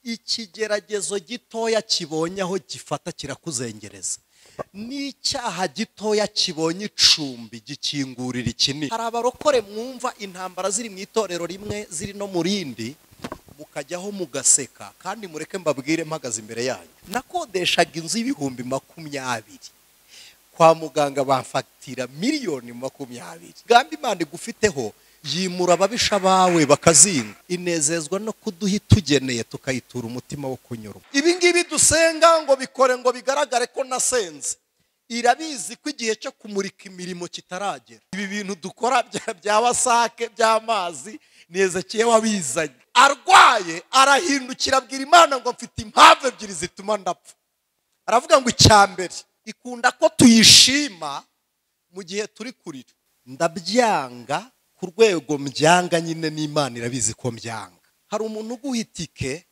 Ikigeragezo gitoya kibonye aho gifata kirakuzengereza, n'icyaha gitoya kibonye icumbi gikingurira ikinini. Hari abarokore mwumva intambara ziri mu itorero rimwe ziri no mu rindi, mukajyaho mugaseka. Kandi mureke mbabwire mpagaze imbere yanyu, nakodeshaga inzu y'ibihumbi 20 kwa muganga bamfatira miliyoni 20. Gambi Imana igufiteho yimura ababisha bawe bakazinga, inezezwa no kuduha itugeneye tukayitura umutima wo kunyurwa. Ibi ngibi dusenga ngo bikore ngo bigaragare ko nasenze, irabizi ko igihe cyo kumurika imirimo kitaragera. Ibi bintu dukora bya WASAC by'amazi ni Hezekiya wabizanye. Arwaye arahindukira abwira Imana ngo mfite impamvu ebyiri zituma ndapfa. Aravuga ngo icya mbere, ikunda ko tuyishima mu gihe turi kurira. Ndabyanga ku rwego mbyanga nyine, n'Imana irabizi ko mbyanga. Hari umuntu uguha itike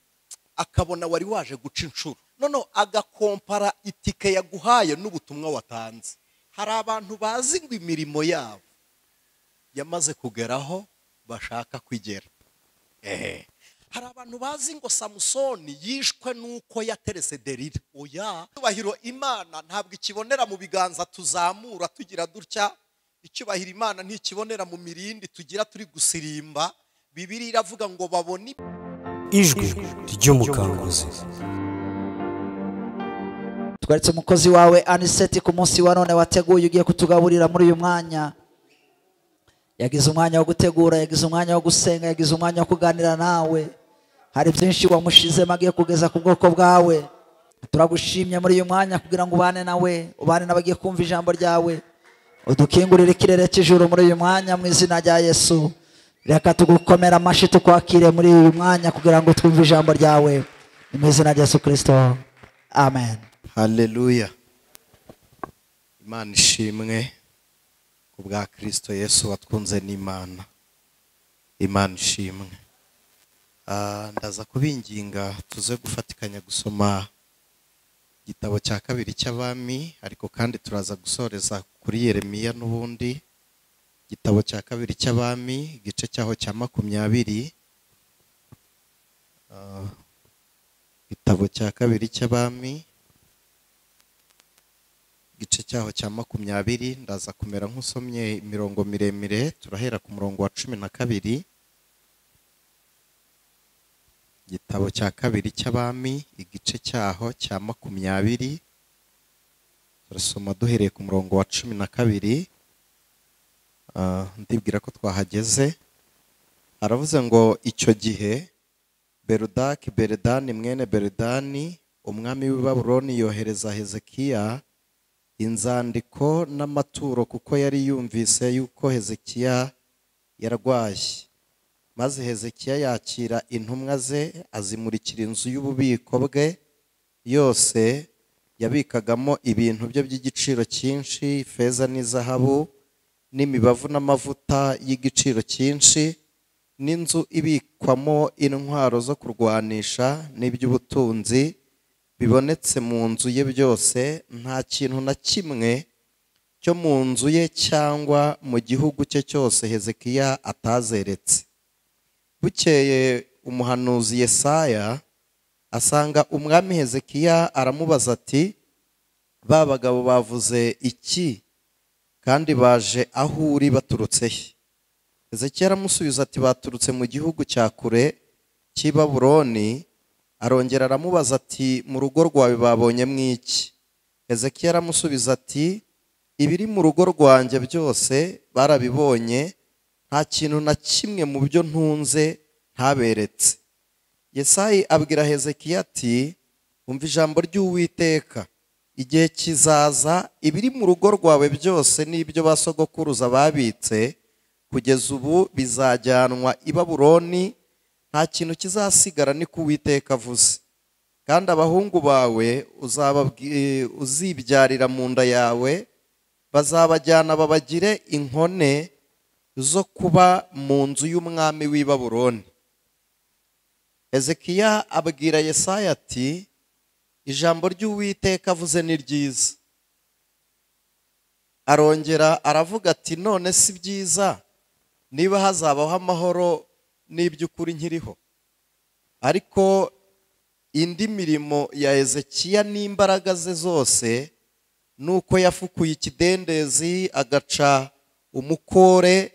akabona wari waje guca inshuro, noneho agakompara itike yaguhaye n'ubutumwa watanze. Hari abantu bazi ngo imirimo yabo yamaze kugeraho bashaka kwigera. Hari abantu bazi ngo Samusoni yishwe n'uko yaterese Derira. Oya, icyubahiro Imana ntabwo ikibonera mu biganza tuzamura tugira dutya. Icyubahiro Imana ntikibonera mu mirindi tugira turi gusirimba. Bibiliya iravuga ngo babone Ijwi ry'Umukanguzi. Tweretse umukozi wawe Aniseti ku munsi wa none wateguye, ugiye kutugaburira muri uyu mwanya. Yagize umwanya wo gutegura, yagize umwanya wo gusenga, yagize umwanya wo kuganira nawe. Hari byinshi wamushizemo agiye kugeza ku bwoko bwawe. Turagushimye muri uyu mwanya kugira ngo ubane nawe, ubane n'abagiye kumva ijambo ryawe, udukingurire ikirere cy'ijuru muri uyu mwanya mu izina rya Yesu. Reka tugukomera amashyi, tukwakire muri uyu mwanya kugira ngo twumve ijambo ryawe. Ni mu izina rya Yesu Kirisito, amen. Haleluya! Imana ishimwe ku bwa Kirisito Yesu watwunze n'Imana. Imana ishimwe. Ndaza kubinginga tuze gufatikanya gusoma igitabo cya kabiri cy'Abami, ariko kandi turaza gusoreza kuri Yeremiya n'ubundi. Igitabo cya kabiri cy'Abami, igice cyaho cya 20. Igitabo cya kabiri cy'Abami, igice cyaho cya 20. Ndaza kumera nk'usomye imirongo miremire. Turahera ku murongo wa 12. Igitabo cya kabiri cy'Abami, igice cyaho cya 20, turasoma duhereye ku murongo wa 12. Ndibwira ko twahageze. Aravuze ngo: "Icyo gihe Berudaki Beredani mwene Beredani, umwami w'i Babuloni, yohereza Hezekiya inzandiko n'amaturo, kuko yari yumvise yuko Hezekiya yarwaye. Maze Hezekiya yakira intumwa ze, azimurikira inzu y'ububiko bwe yose yabikagamo ibintu bye by'igiciro cyinshi, ifeza n'izahabu n'imibavu n'amavuta y'igiciro cyinshi, n'inzu ibikwamo intwaro zo kurwanisha n'iby'ubutunzi bibonetse mu nzu ye byose. Nta kintu na kimwe cyo mu nzu ye cyangwa mu gihugu cye cyose Hezekiya atazeretse. Bukeye umuhanuzi Yesaya asanga umwami Hezekiya, aramubaza ati: 'Ba bagabo bavuze iki, kandi baje aho uri baturutse he?' Hezekiya aramusubiza ati: 'Baturutse mu gihugu cya kure cy'i Babuloni.' Arongera aramubaza ati: 'Mu rugo rwawe babonyemo iki?' Hezekiya aramusubiza ati: 'Ibiri mu rugo rwanjye byose barabibonye, nta kintu na kimwe mu byo ntunze ntaberetse.' Yesayi abwira Hezekiya ati: 'Umva ijambo ry'Uwiteka: Igihe kizaza ibiri mu rugo rwawe byose n'ibyo ba sogokuruza babitse kugeza ubu bizajyanwa i Babuloni, nta kintu kizasigara, niko Uwiteka avuze. Kandi abahungu bawe uzibyarira mu nda yawe bazabajyana babagire inkone zo kuba mu nzu y'umwami w'i Babuloni.' Hezekiya abwira Yesaya ati: 'Ijambo ry'Uwiteka avuze ni ryiza.' Arongera aravuga ati: 'None si byiza niba hazabaho amahoro n'iby'ukuri nkiriho?' Ariko Indi mirimo ya Hezekiya n'imbaraga ze zose, nuko yafukuye ikidendezi agaca umukore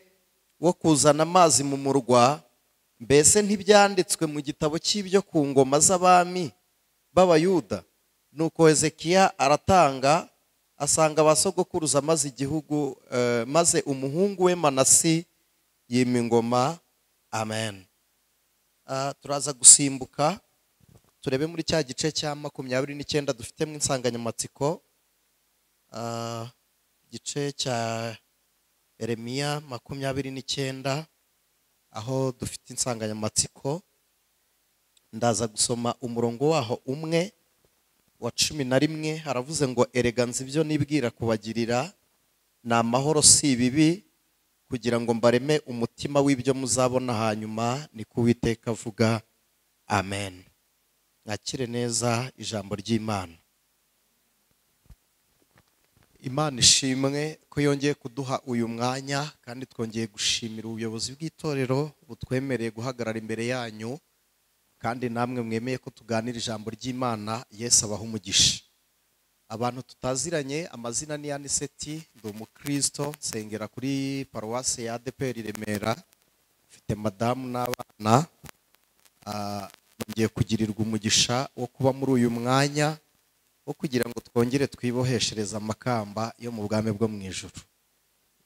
wo kuzana amazi mu murwa, mbese ntibyanditswe mu gitabo cy'ibyo ku ngoma z'abami b'Abayuda? Nuko Hezekiya aratanga asanga abasogokuruza maze igihugu, maze umuhungu we Manasi yima ingoma. Amen. Turaza gusimbuka turebe muri cya gice cya 29 dufitemo insanganyamatsiko. Igice cya Yeremiya 29 aho dufite insanganyamatsiko. Ndaza gusoma umurongo waho umwe wa 11. Haravuze ngo erega nzi ibyo nibwira kubagirira, ni amahoro si ibibi, kugira ngo mbareme umutima w'ibyo muzabona hanyuma, ni ko Uwiteka avuga. Amen. Mwakire neza ijambo ry'Imana. Imana ishimwe ko yongeye kuduha uyu mwanya, kandi twongeye gushimira ubuyobozi bw'itorero butwemereye guhagarara imbere yanyu, kandi namwe mwemeye ko tuganira ijambo ry'Imana. Yesu abaha umugisha. Abantu tutaziranye, amazina ni Aniseti, ndi umukristo, nsengera kuri paruwasi ya ADEPR Remera, mfite madamu n'abana. Ngiye kugirirwa umugisha wo kuba muri uyu mwanya wo kugira ngo twongere twiboheshereze amakamba yo mu bwami bwo mu ijuru.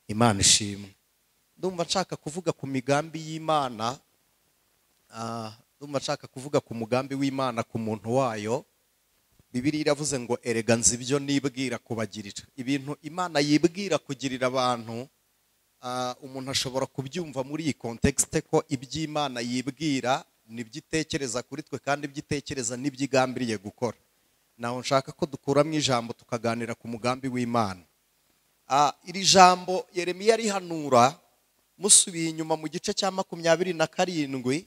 Imana ishimwe. Ndumva nshaka kuvuga ku migambi y'Imana, ndumva nshaka kuvuga ku mugambi w'Imana ku muntu wayo. Bibiliya iravuze ngo erega nzi ibyo nibwira kubagirira. Ibintu Imana yibwira kugirira abantu, umuntu ashobora kubyumva muri iyi context ko iby'Imana yibwira nibyo itekereza kuri twe, kandi ibyo itekereza nibyo igambiriye gukora. Naho nshaka ko dukuramo ijambo tukaganira ku mugambi w'Imana. Iri jambo Yeremiya rihanura, musubiye inyuma mu gice cya 27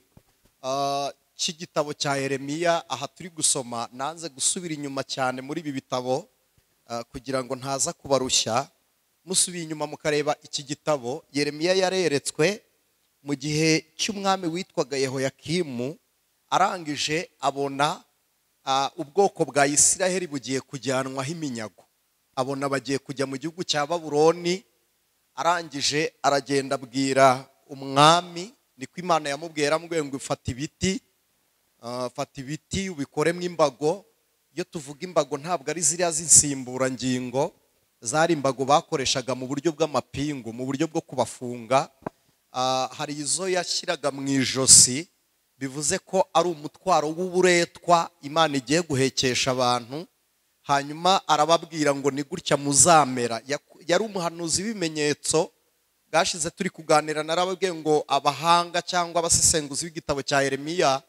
cy'igitabo cya Yeremiya, aha turi gusoma. Nanze gusubira inyuma cyane muri ibi bitabo kugira ngo ntaza kubarushya. Musubiye inyuma mukareba iki gitabo, Yeremiya yareretswe mu gihe cy'umwami witwaga Yehoyakimu, arangije abona ubwoko bwa Isiraheli bugiye kujyanwaho iminyago, abona bagiye kujya mu gihugu cya Babuloni. Arangije aragenda abwira umwami, niko Imana yamubwiye, yaramubwiye ngo fata ibiti, fata ibiti ubikoremo imbago. Iyo tuvuga imbago ntabwo ari ziriya z'insimburangingo, zari imbago bakoreshaga mu buryo bw'amapingu, mu buryo bwo kubafunga. Hari izo yashyiraga mu ijosi, bivuze ko ari umutwaro w'uburetwa Imana igiye guhekesha abantu. Hanyuma arababwira ngo ni gutya muzamera. Yari umuhanuzi w'ibimenyetso. Bwashize turi kuganira narababwiye ngo abahanga cyangwa abasesenguzi b'igitabo cya Yeremiya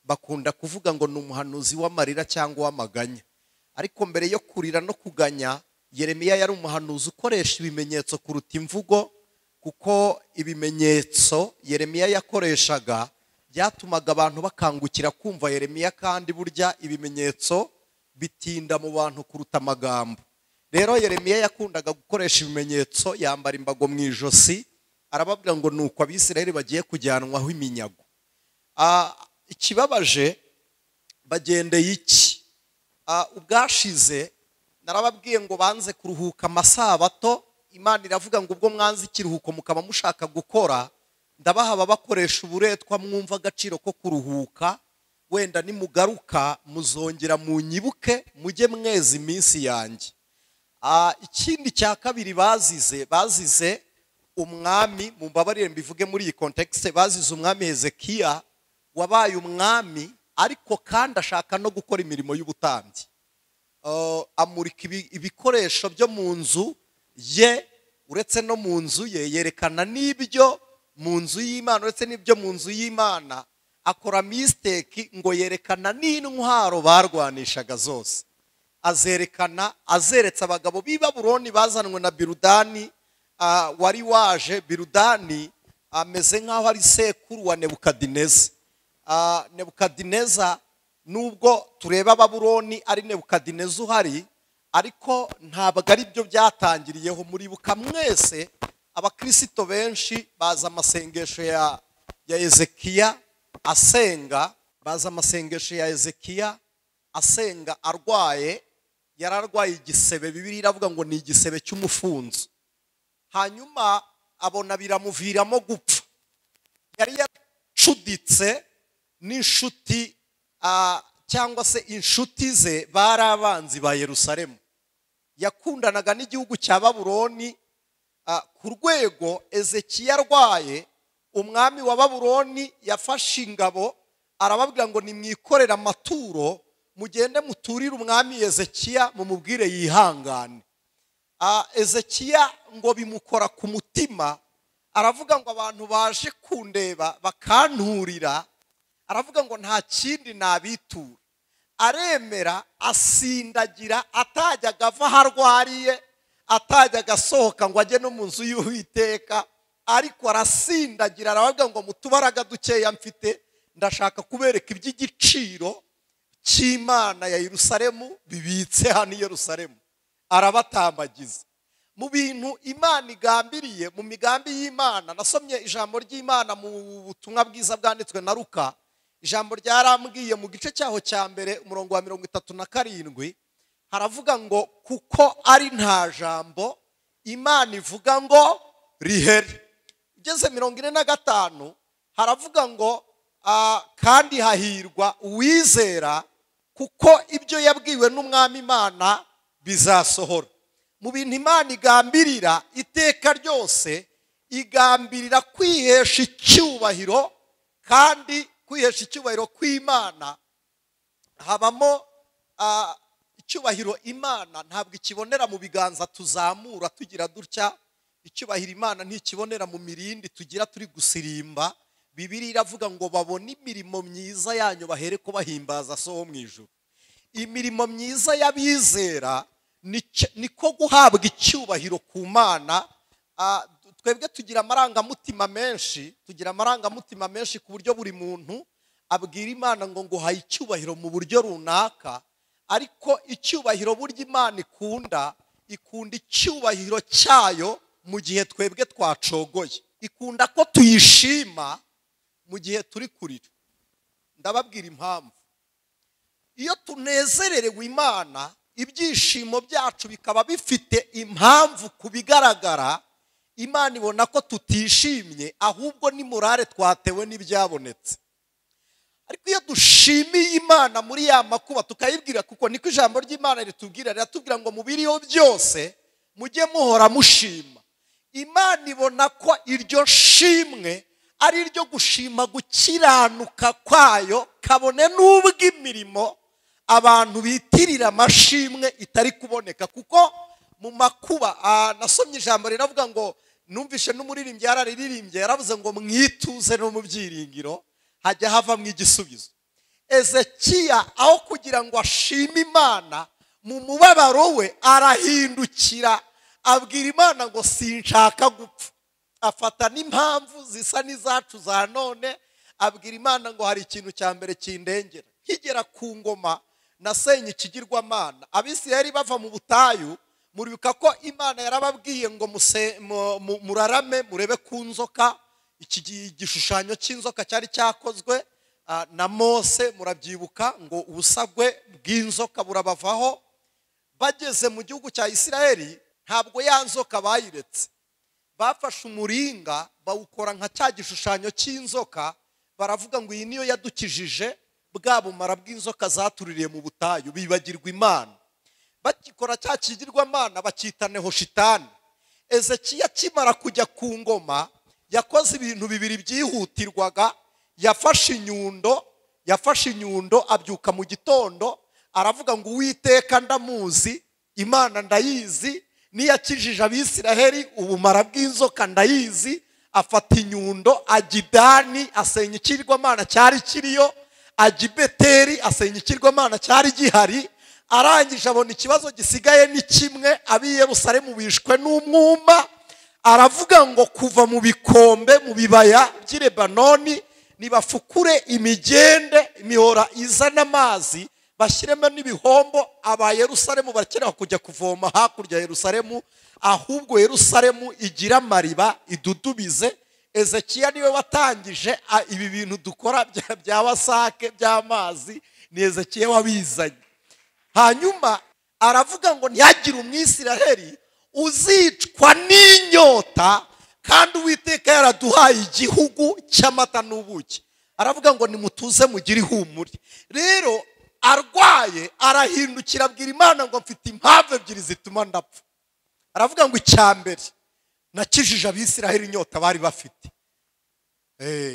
bakunda kuvuga ngo ni umuhanuzi w'amarira cyangwa w'amaganya. Ariko mbere yo kurira no kuganya, Yeremiya yari umuhanuzi ukoresha ibimenyetso kuruta imvugo, kuko ibimenyetso Yeremiya yakoreshaga byatumaga abantu bakangukira kumva Yeremiya, kandi burya ibimenyetso bitinda mu bantu kuruta amagambo. Rero Yeremiya yakundaga gukoresha ibimenyetso, yambara imbago mu ijosi, arababwira ngo nuko Abisirayeli bagiye kujyanwaho iminyago. Ikibabaje bagendeye iki? Ubwashize narababwiye ngo banze kuruhuka amasabato. Imana iravuga ngo ubwo mwanze ikiruhuko mukaba mushaka gukora, ndabaha ababakoresha uburetwa mwumva agaciro ko kuruhuka, wenda nimugaruka muzongera munyibuke mujye mweza iminsi yanjye. Ikindi cya kabiri bazize umwami, mumbabarire mbivuge muri iyi context, bazize umwami Hezekiya wabaye umwami ariko kandi ashaka no gukora imirimo y'ubutambyi. Amurika ibikoresho byo mu nzu ye, uretse no mu nzu ye yerekana n'ibyo mu nzu y'Imana, uretse n'ibyo mu nzu y'Imana akora mistake ngo yerekana n'intwaro barwanishaga zose, azerekana, azeretse abagabo b'i Babuloni bazanwe na Birudani, wari waje. Birudani ameze nk'aho ari sekuru wa Nebukadineza. Nebukadineza nubwo tureba Babuloni ari Nebukadineza uhari, ariko ntabwo ari byo byatangiriyeho. Muribuka mwese abakristo benshi baza amasengesho ya Hezekiya asenga, baza amasengesho ya Hezekiya asenga arwaye, yararwaye igisebe, Bibiliya iravuga ngo ni igisebe cy'umufunzo, hanyuma abona biramuviramo gupfa. Yari yacuditse n'inshuti cyangwa se inshuti ze bari abanzi ba Yerusalemu. Yakundanaga n'igihugu cya Babuloni ku rwego Ezekiya arwaye, umwami wa Babuloni yafashe ingabo arababwira ngo nimwikorere amaturo mugende muturire umwami Ezekiya mumubwire yihangane. Ezekiya ngo bimukora ku mutima, aravuga ngo abantu baje kundeba bakanturira, aravuga ngo nta kindi nabitura. Aremera asindagira, atajyaga ava aho arwariye, atajyaga asohoka ngo ajye no mu nzu y'Uwiteka, ariko arasindagira aravuga ngo mutubaraga dukeya mfite, ndashaka kubereka iby'igiciro cy'Imana ya Yerusalemu bibitse hano i Yerusalemu. Arabatambagiza mu bintu Imana igambiriye, mu migambi y'Imana. Nasomye ijambo ry'Imana mu butumwa bwiza bwanditswe na Luka, ijambo ryarambwiye mu gice cyaho cya mbere umurongo wa 37, haravuga ngo kuko ari nta jambo Imana ivuga ngo rihere. Ugeze 45 haravuga ngo kandi hahirwa uwizera kuko ibyo yabwiwe n'umwami Imana bizasohora. Mu bintu Imana igambirira iteka ryose, igambirira kwihesha icyubahiro, kandi kwihesha icyubahiro kw'Imana habamo icyubahiro Imana ntabwo ikibonera mu biganza tuzamura tugira dutya, icyubahiro Imana ntikibonera mu mirindi tugira turi gusirimba. Bibiliya iravuga ngo babone imirimo myiza yanyu bahere ko bahimbaza so wo mu ijuru. Imirimo myiza y'abizera niko guhabwa icyubahiro ku Mana. Twebwe tugira amarangamutima menshi, tugira amarangamutima menshi ku buryo buri muntu abwira Imana ngo nguhaye icyubahiro mu buryo runaka, ariko icyubahiro burya Imana ikunda, ikunda icyubahiro cyayo mu gihe twebwe twacogoye, ikunda ko tuyishima mu gihe turi kurira. Ndababwira impamvu. Iyo tunezererewe Imana, ibyishimo byacu bikaba bifite impamvu ku bigaragara, Imana ibona ko tutishimye, ahubwo ni morale twatewe n'ibyabonetse. Ariko iyo dushimiye Imana muri ya makuba tukayibwira, kuko niko ijambo ry'Imana ritubwira, riratubwira ngo mu biriho byose mujye muhora mushima. Imana ibona ko iryo shimwe ari iryo gushima gukiranuka kwayo, kabone n'ubwo imirimo abantu bitirira amashimwe itari kuboneka. Kuko mu makuba nasomye ijambo riravuga ngo, numvishe n'umuririmbyi yararirimbye, yaravuze ngo mwituze no mu byiringiro hajya havamo igisubizo. Ezekiya aho kugira ngo ashime Imana mu mubabaro we, arahindukira abwira Imana ngo sinshaka gupfa. Afata n'impamvu zisa n'izacu za none, abwira Imana ngo hari ikintu cya mbere kindengera. Nkigera ku ngoma nasenye ikigirwamana. Abisirayeli bava mu butayu, muribuka ko Imana yarababwiye ngo murarame murebe ku nzoka, iki gishushanyo cy'inzoka cyari cyakozwe na Mose, murabyibuka ngo ubusagwe bw'inzoka burabavaho. Bageze mu gihugu cya Isirayeli ntabwo ya nzoka bayiretse, bafashe umuringa bawukora nka cya gishushanyo cy'inzoka, baravuga ngo iyi niyo yadukijije bwa bumara bw'inzoka zatuririye mu butayu, bibagirwa Imana. Bakikora cya kigirwamana bakita Nehoshitani. Ezekiya akimara kujya ku ngoma yakoze ibintu bibiri byihutirwaga. Yafashe inyundo abyuka mu gitondo aravuga ngo Uwiteka ndamuzi, Imana ndayizi, niyakijije Abisiraheli ubumara bw'inzoka ndayizi. Afata inyundo ajya i Dani asenya ikigirwamana cyari kiriyo, ajya i Beteli asenya ikigirwamana cyari gihari. Arangije abona ikibazo gisigaye ni kimwe, ab'i Yerusalemu bishwe n'umwuma. Aravuga ngo kuva mu bikombe mu bibaya by'i Lebanoni nibafukure imigende imihora izana amazi, bashyiremo n'ibihombo, aba Yerusalemu bakenera kujya kuvoma hakurya ya Yerusalemu, ahubwo Yerusalemu igira amariba idudubize. Ezekiya niwe watangije ibi bintu dukora bya wasake by'amazi. Ni Hezekiya wabizanye. Hanyuma aravuga ngo ntihagire umwisiraheli uzicwa n'inyota, kandi Uwiteka yaraduhaye igihugu cy'amata n'ubuki. Aravuga ngo nimutuze mugire ihumure. Rero arwaye arahindukira abwira Imana ngo mfite impamvu ebyiri zituma ndapfa. Aravuga ngo icya mbere, nakijije abisiraheli inyota bari bafite,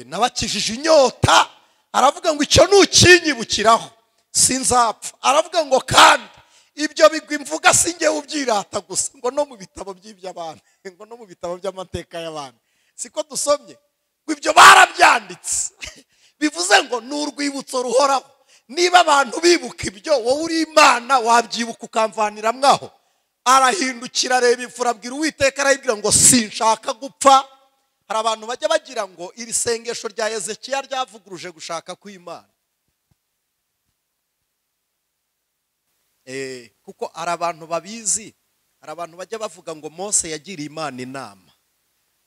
nabakijije inyota. Aravuga ngo icyo nukinyibukiraho sinzapfa. Aravuga ngo kandi ibyo bigwi mvuga sinjye ubyirata gusa, ngo no mu bitabo by'iby'abami, ngo no mu bitabo by'amateka y'abami, siko dusomye ngo ibyo barabyanditse. Bivuze ngo ni urwibutso ruhoraho. Niba abantu bibuka ibyo, wowe uri Imana wabyibuka ukamvanira mwaho. Arahindukira areba imfura abwira Uwiteka, arayibwira ngo sinshaka gupfa. Hari abantu bajya bagira ngo iri sengesho rya Hezekiya ryavuguruje gushaka kw'Imana. Kuko hari abantu babizi, hari abantu bajya bavuga ngo Mose yagiriye Imana inama,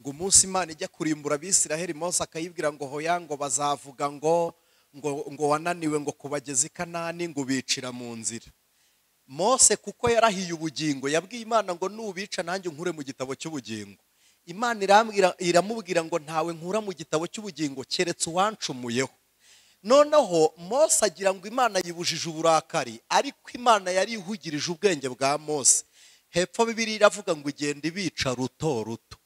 ngo umunsi Imana ijya kurimbura abisiraheli Mose akayibwira ngo hoya, ngo bazavuga ngo ngo wananiwe ngo kubageza i Kanani, ngo ubicira mu nzira. Mose kuko yarahiye ubugingo yabwiye Imana ngo nubica nanjye nkure mu gitabo cy'ubugingo. Imana iramubwira ngo ntawe nkura mu gitabo cy'ubugingo keretse uwancumuyeho. Noneho Mose agira ngo Imana yibujije uburakari, ariko Imana yari ihugirije ubwenge bwa Mose. Hepfo Bibiliya iravuga ngo igenda ibica ruto ruto.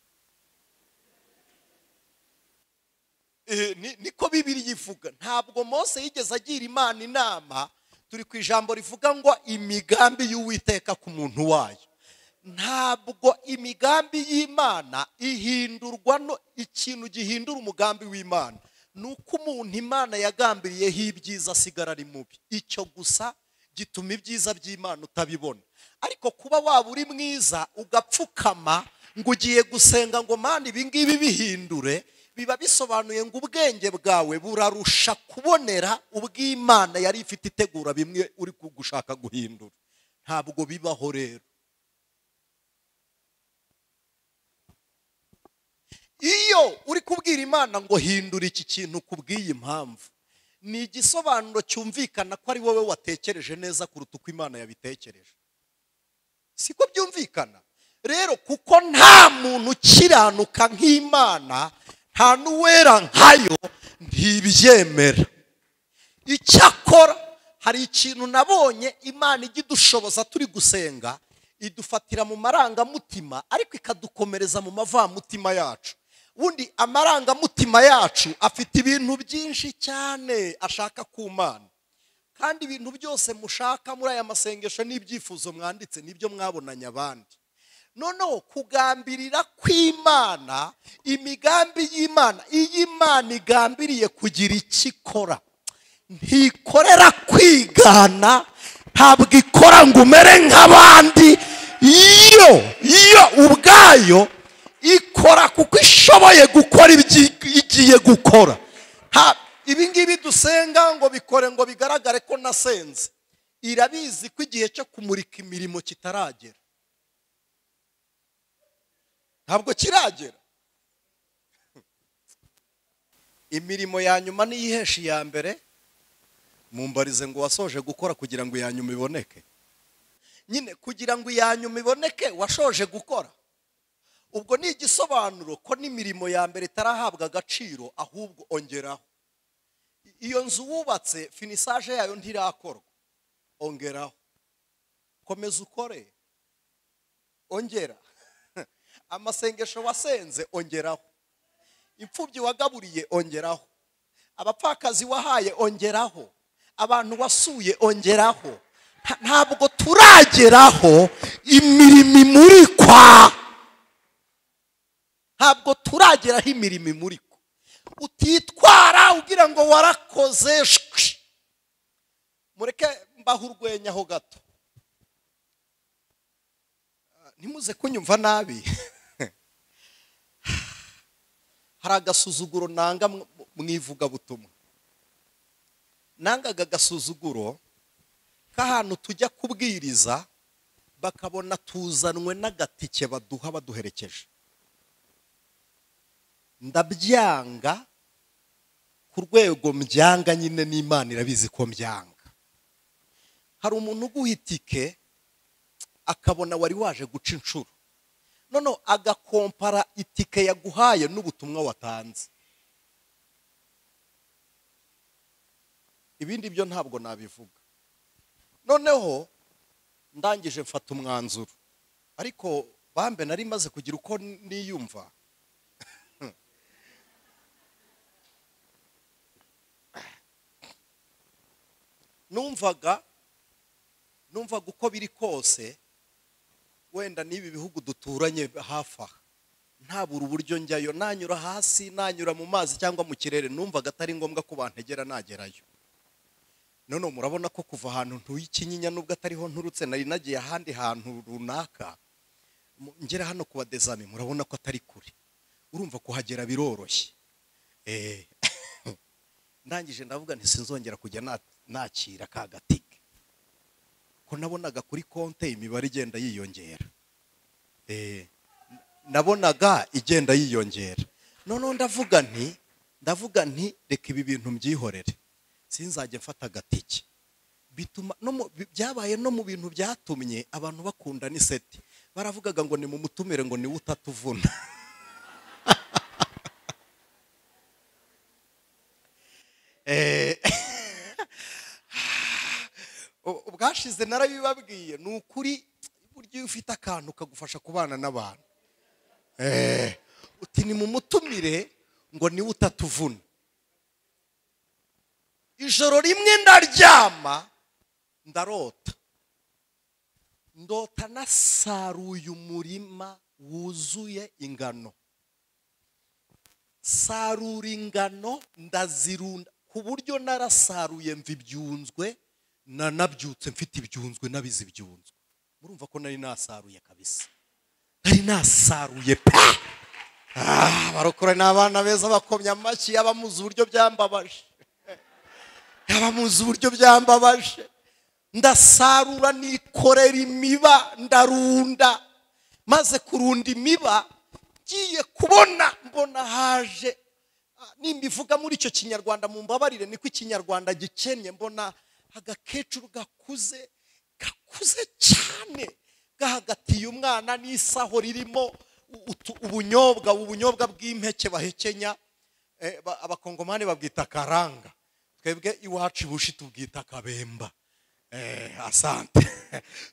Niko Bibiliya ivuga. Ntabwo Mose yigeze agira Imana inama. Turi ku ijambo rivuga ngo imigambi y'Uwiteka ku muntu wayo. Ntabwo imigambi y'Imana ihindurwa no ikintu gihindura umugambi w'Imana nuko umuntu Imana yagambiriyeho ibyiza asigara ari mubi. Icyo gusa gituma ibyiza by'Imana utabibona. Ariko kuba waba uri mwiza ugapfukama ngo ugiye gusenga ngo Mana ibi ngibi bihindure, biba bisobanuye ngo ubwenge bwawe burarusha kubonera ubw'Imana yari ifite itegura bimwe uri gushaka guhindura. Ntabwo bibaho rero. Iyo uri kubwira Imana ngo hindura iki kintu kubw'iyi mpamvu, ni igisobanuro cyumvikana ko ari wowe watekereje neza kuruta uko Imana yabitekereje. Siko byumvikana rero, kuko nta muntu ukiranuka nk'Imana, nta n'uwera nkayo, ntibyemera. Icyakora hari ikintu nabonye Imana ijya idushoboza turi gusenga, idufatira mu marangamutima ariko ikadukomereza mu mavamutima yacu. Ubundi amarangamutima yacu afite ibintu byinshi cyane ashaka ku Mana, kandi ibintu byose mushaka muri aya masengesho n'ibyifuzo mwanditse nibyo mwabonanye abandi. Noneho kugambirira kw'Imana, imigambi y'Imana, iyo Imana igambiriye kugira icyo ikora, ntikorera kwigana, ntabwo ikora ngo umere nk'abandi. Iyo ubwayo ikora kuko ishoboye gukora ibyo igiye gukora. Ibi ngibi dusenga ngo bikore ngo bigaragare ko nasenze, irabizi ko igihe cyo kumurika imirimo kitaragera. Ntabwo kiragera. Imirimo ya nyuma niyihesha iya mbere. Mumbarize ngo wasoje gukora kugira ngo iya nyuma iboneke. Nyine kugira ngo iya nyuma iboneke washoje gukora. Ubwo ni igisobanuro ko n'imirimo ya mbere itarahabwa agaciro, ahubwo ongeraho. Iyo nzu wubatse finisage yayo ntirakorwa, ongeraho. Komeza ukore, ongera. Amasengesho wasenze, ongeraho. Imfubyi wagaburiye, ongeraho. Abapfakazi wahaye, ongeraho. Abantu wasuye, ongeraho. Ntabwo turageraho imirimo imurikwa. Ntabwo turageraho imirimo imurikwa. Utitwara ugira ngo warakoze. Mureke mbaho urwenya ho gato, ntimuze kunyumva nabi. Hari agasuzuguro nanga mu ivugabutumwa. Nangaga agasuzuguro k'ahantu tujya kubwiriza bakabona tuzanwe n'agatike baduha baduherekeje. Ndabyanga ku rwego mbyanga nyine, n'Imana irabizi ko mbyanga. Hari umuntu uguha itike akabona wari waje guca inshuro, noneho agakompara itike yaguhaye n'ubutumwa watanze. Ibindi byo ntabwo nabivuga. Noneho ndangije mfata umwanzuro, ariko bambe nari maze kugira uko niyumva. Numvaga uko biri kose wenda n'ibi bihugu duturanye hafi aha ntabura uburyo njyayo, nanyura hasi, nanyura mu mazi cyangwa mu kirere, numvaga atari ngombwa ko bantegera nagerayo. None murabona ko kuva ahantu ntuye Ikinyinya, nubwo atariho nturutse, nari nagiye ahandi hantu runaka, ngera hano ku badezami murabona ko atari kure, urumva kuhagera biroroshye. Ndangije ndavuga nti sinzongera kujya nakira ka gatike, ko nabonaga kuri konte imibare igenda yiyongera. Nabonaga igenda yiyongera. Noneho ndavuga nti reka ibi bintu mbyihorere, sinzajya mfata agatike. Bituma byabaye no mu bintu byatumye abantu bakunda Aniseti. Baravugaga ngo ni mu mutumire ngo niwe utatuvuna. Ubwashize narabibabwiye, ni ukuri buryo iyo ufite akantu kagufasha kubana n'abantu. Uti ni mu mutumire ngo niwe utatuvuna. Ijoro rimwe ndaryama ndarota, ndota nasaruye umurima wuzuye ingano, sarura ingano ndazirunda ku buryo narasaruye mva ibyunzwe, nanabyutse mfite ibyunzwe nabize ibyunzwe. Murumva ko nari nasaruye kabisa, nari nasaruye pe. Barokore n'abana beza bakomye amashyi, abamuzi uburyo byambabaje, abamuzi uburyo byambabaje. Ndasarura nikorera imiba ndarunda, maze kurunda imiba ngiye kubona mbona haje, nimbivuga muri icyo Kinyarwanda mumbabarire niko Ikinyarwanda gikennye, mbona agakecuru gakuze gakuze cyane gahagatiye umwana n'isaho ririmo ubunyobwa bw'impeke bahekenya, abakongomani babwita karanga, twebwe iwacu ibushi tubwita kabemba. Asante.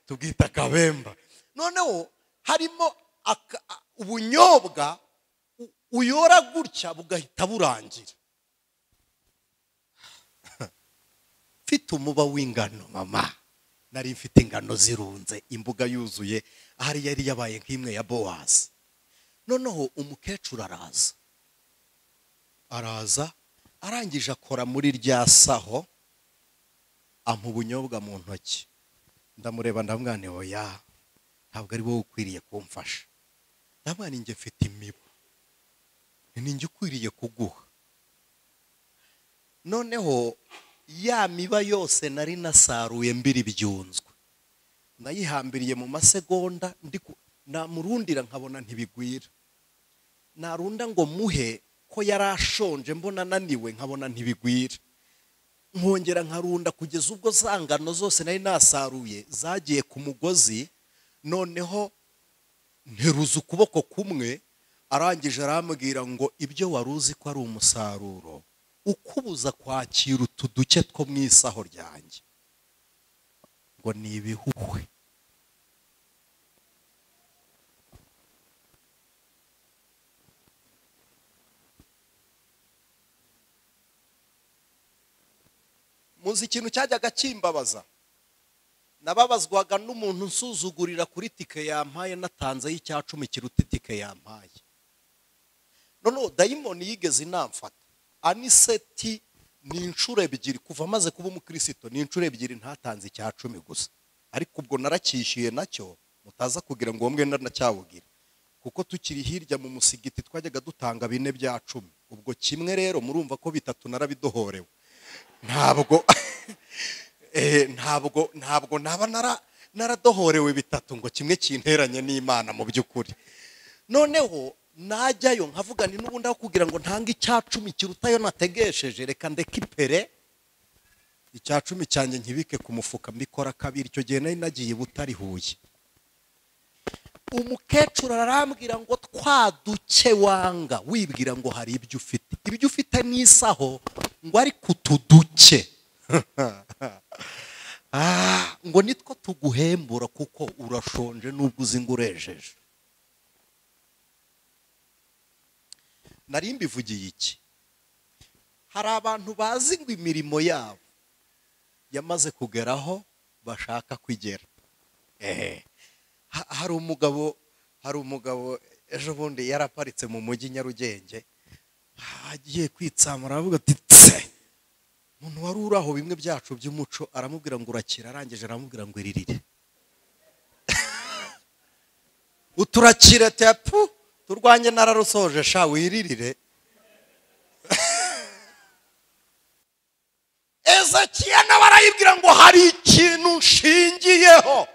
Tubwita kabemba. Noneho harimo ubunyobwa uyora gutya bugahita burangira. Mfite umuba w'ingano mama, nari mfite ingano zirunze, imbuga yuzuye, ahari yari yabaye nk'imwe ya Bowazi. Noneho umukecuru araza arangije akora muri rya saho, ampa ubunyobwa mu ntoki. Ndamureba ndamubwira nti oya, ntabwo ari wowe ukwiriye kumfasha. Ndamubwira nti njye mfite imibu, ni njye ukwiriye kuguha. Noneho ya miba yose nari nasaruye mbiri ibyunzwe, nayihambiriye mu masegonda, namurundira nkabona ntibigwira, narunda ngo muhe ko yarashonje mbona ananiwe nkabona ntibigwira, nkongera nkarunda kugeza ubwo za ngano zose nari nasaruye zagiye ku mugozi. Noneho nteruza ukuboko kumwe, arangije arambwira ngo ibyo wari uzi ko ari umusaruro ukubuza kwakira utu duke two mu isaho ryanjye ngo ni ibihuhwe. Muzi ikintu cyajyaga kimbabaza, nababazwaga n'umuntu nsuzugurira kuri tike yampaye natanze y'icya 10 kiruta itike yampaye. Noneho dayimoni yigeze inamfata. Aniseti ni inshuro ebyiri kuva maze kuba umukristo, ni inshuro ebyiri ntatanze icya 10 gusa, ariko ubwo naracyishyuye nacyo, mutaza kugira ngo mwe nanacyawugira, kuko tukiri hirya mu musigiti twajyaga dutanga 4 bya 10, ubwo kimwe rero murumva ko 3 narabidohorewe. Ntabwo ntabwo naba naradohorewe 3 ngo kimwe kinteranye n'Imana mu by'ukuri. Noneho najyayo nkavuga nti n'ubundi aho kugira ngo ntange icya 10 kirutayo nategesheje, reka ndeke ipere Icya 10 cyanjye nkibike ku mufuka, mbikora kabiri. Icyo gihe nari nagiye Butare Huye. Umukecuru arambwira ngo twa duke wanga wibwira ngo hari ibyo ufite, ibyo ufite n'isaho, ngo ariko utuduke ngo nitwo tuguhembura kuko urashonje nubwo uzi ngo urejeje. Nari mbivugiye iki? Hari abantu bazi ngo imirimo yabo yamaze kugeraho bashaka kugera. Hari umugabo ejo bundi yaraparitse mu mujyi Nyarugenge, agiye kwitsamura aravuga ati tse, umuntu wari uri aho bimwe byacu by'umuco aramubwira ngo urakira, arangije aramubwira ngo iririre. Uturakire tepu turwanye nararusoje sha wiririre. Ezekiya nawe arayibwira ngo hari ikintu nshingiyeho,